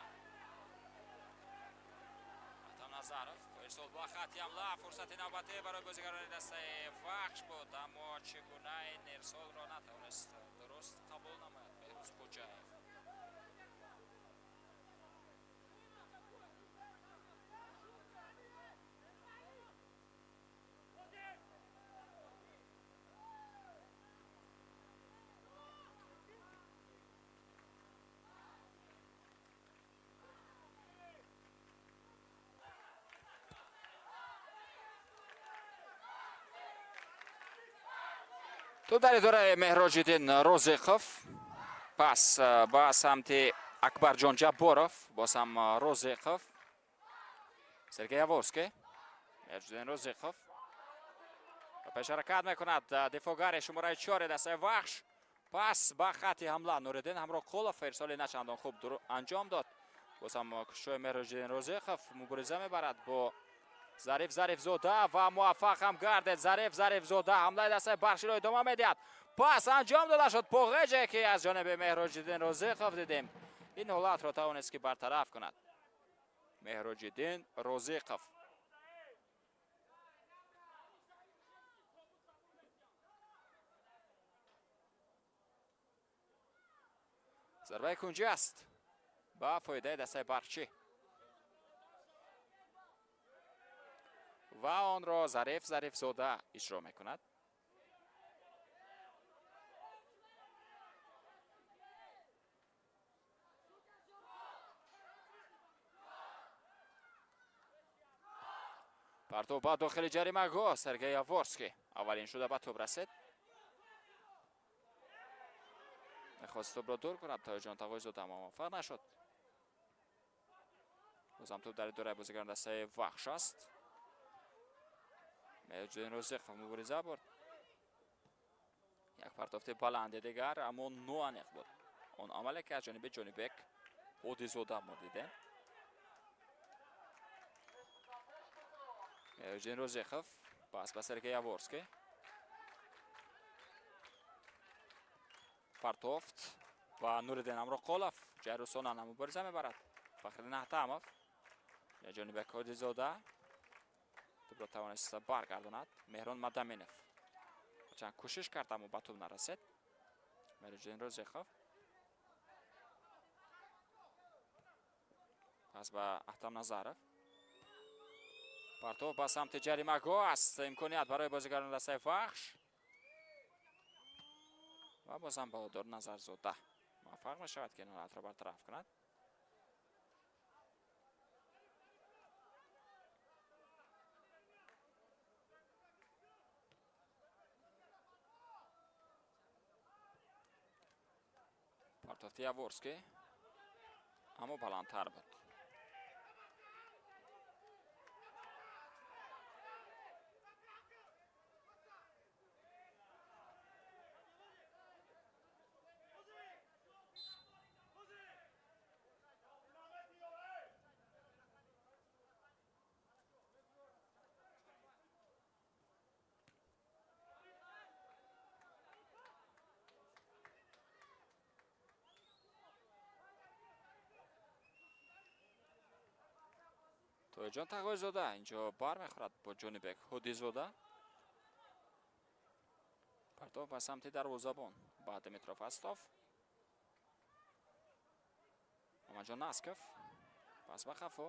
Атам Назаров ирсол ба хатти ҳамла, фурсати навбатӣ барои бозигарони дастаи Вахш буд, аммо чӣ гуна ин ирсолро натавонист дуруст қабул намояд Беҳрӯз Хоҷаев. Тӯб дар идораи Меҳроҷиддин Розиқов, пас ба самти Акбарҷон Ҷабборов, боз ҳам Розиқов, Сергей Яворский, Меҳроҷиддин Розиқов ба пеш ҳаракат мекунад. Дифоъгари шумораи 4 дастаи Вахш, пас ба хатти ҳамла Нуриддин Ҳамроқулов ирсоли начандон хуб анҷом дод. Боз ҳам кӯшишҳои Меҳроҷиддин Розиқов мубориза мебарад бо Зариф Зарифзода ва муваффақ ҳам гардед. Зариф Зарифзода ҳамлаи дастаи Барширо идома медиҳад. Пас анҷом дода шуд поғеҷе ки аз ҷониби Меҳроҷиддин Розиқов дидем. Ин ҳолатро тавонист ки бартараф кунад Меҳроҷиддин Розиқов. Зарбаи кунҷӣ аст ба фоидаи дастаи Барқчӣ ва онро Зариф Зарифзода иҷро мекунад. Партов ба дохили ҷаримагоҳ, Сергей Яворский аввалин шуда ба тӯб расид. Мехост тӯбро дур кунад Тоҳирҷон Тағойзода, аммо муваффақ нашуд. Бозам тӯб дар идораи бозигарон дастаи Вахш аст. Меҳроҷиддин Розиқов мубориза бурд. Як партофти баланди дигар, аммо ноаниқ буд. Он амале ки аз ҷониби Ҷонибек Ҳодизода мо дидем. Меҳроҷиддин Розиқов пас ба Сергей Яворский. Партофт ва Нуриддин Ҳамроқулов ҷайрусонана мубориза мебарад. Фахриддин Аҳтамов, Ҷонибек Ҳодизода тӯбро тавонист баргардонад. Меҳрон Мадаминов чанд кӯшиш кард, аммо ба тӯб нарасид. Меҳроҷиддин Розиқов пас ба Аҳтам Назаров. Партов ба самти ҷаримагоҳ аст. Имконият барои бозигарони дастаи Вахш ва бозам Баҳодур Назарзода муваффақ мешавад ки ин ҳолатро бартараф кунад. Партофти Яворский, аммо баландтар буд. Тоҳирҷон Тағойзода инҷо бармехӯрад бо Ҷонибек Ҳодизода. Партов ба самти дарвозабон ба Дмитров Астов. Мамаҷон Насков пас ба қафо.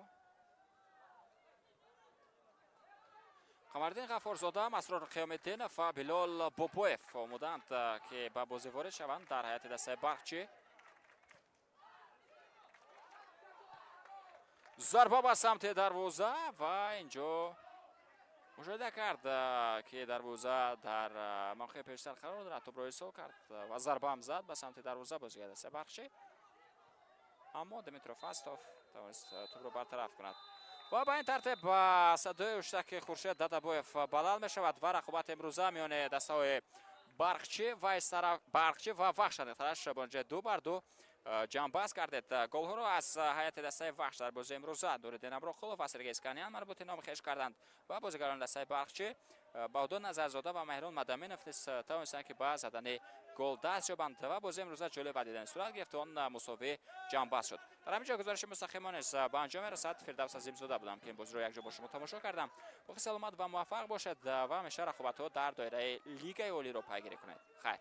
Қамариддин Ғаффорзода, Масрор Қиёмиддинов ва Билол Бобоев омодаанд ки ба бозӣ ворид шаванд дар ҳайати дастаи Барқчӣ. Зарба ба самти дарвоза ва инҷо мушоҳида кард ки дарвоза дар мавқеи пештар қарор дорад. Тӯбро ирсол кард ва зарба ҳам зад ба самти дарвоза бозигари дастаи Барқчӣ, аммо Дмитров Астов тавонист тӯбро бартараф кунад. Ва ба ин тартиб садои ҳуштаки Хуршед Дадабоев баланд мешавад ва рақобати имрӯза миёни дастаҳои Барқчӣ ва Барқчӣ ва Вахш бо натиҷаи 2-2 ҷамъбаст гардид. Голҳоро аз ҳайати дастаи Вахш дар бозии имрӯза Нуриддин Аброқулов ва Сергей Исканян марбути номи хеш карданд ва бозигарони дастаи Барқчӣ Баҳодур Назарзода ва Меҳрон Мадаминов низ тавонистанд, ки ба задани гол даст ёбанд ва бозии имрӯза ҷолиб ва дидани сурат гирифт, он мусовӣ ҷамъбаст шуд. Дар ҳамин ҷо гузориши мустақимо низ ба анҷом мерасад. Фирдавс Азимзода будам, ки ин бозиро якҷо бо шумо тамошо кардам. Боқӣ саломат ва муваффақ бошед ва ҳамеша рақобатҳо дар доираи Лигаи Олиро пайгирӣ кунед. Хайр.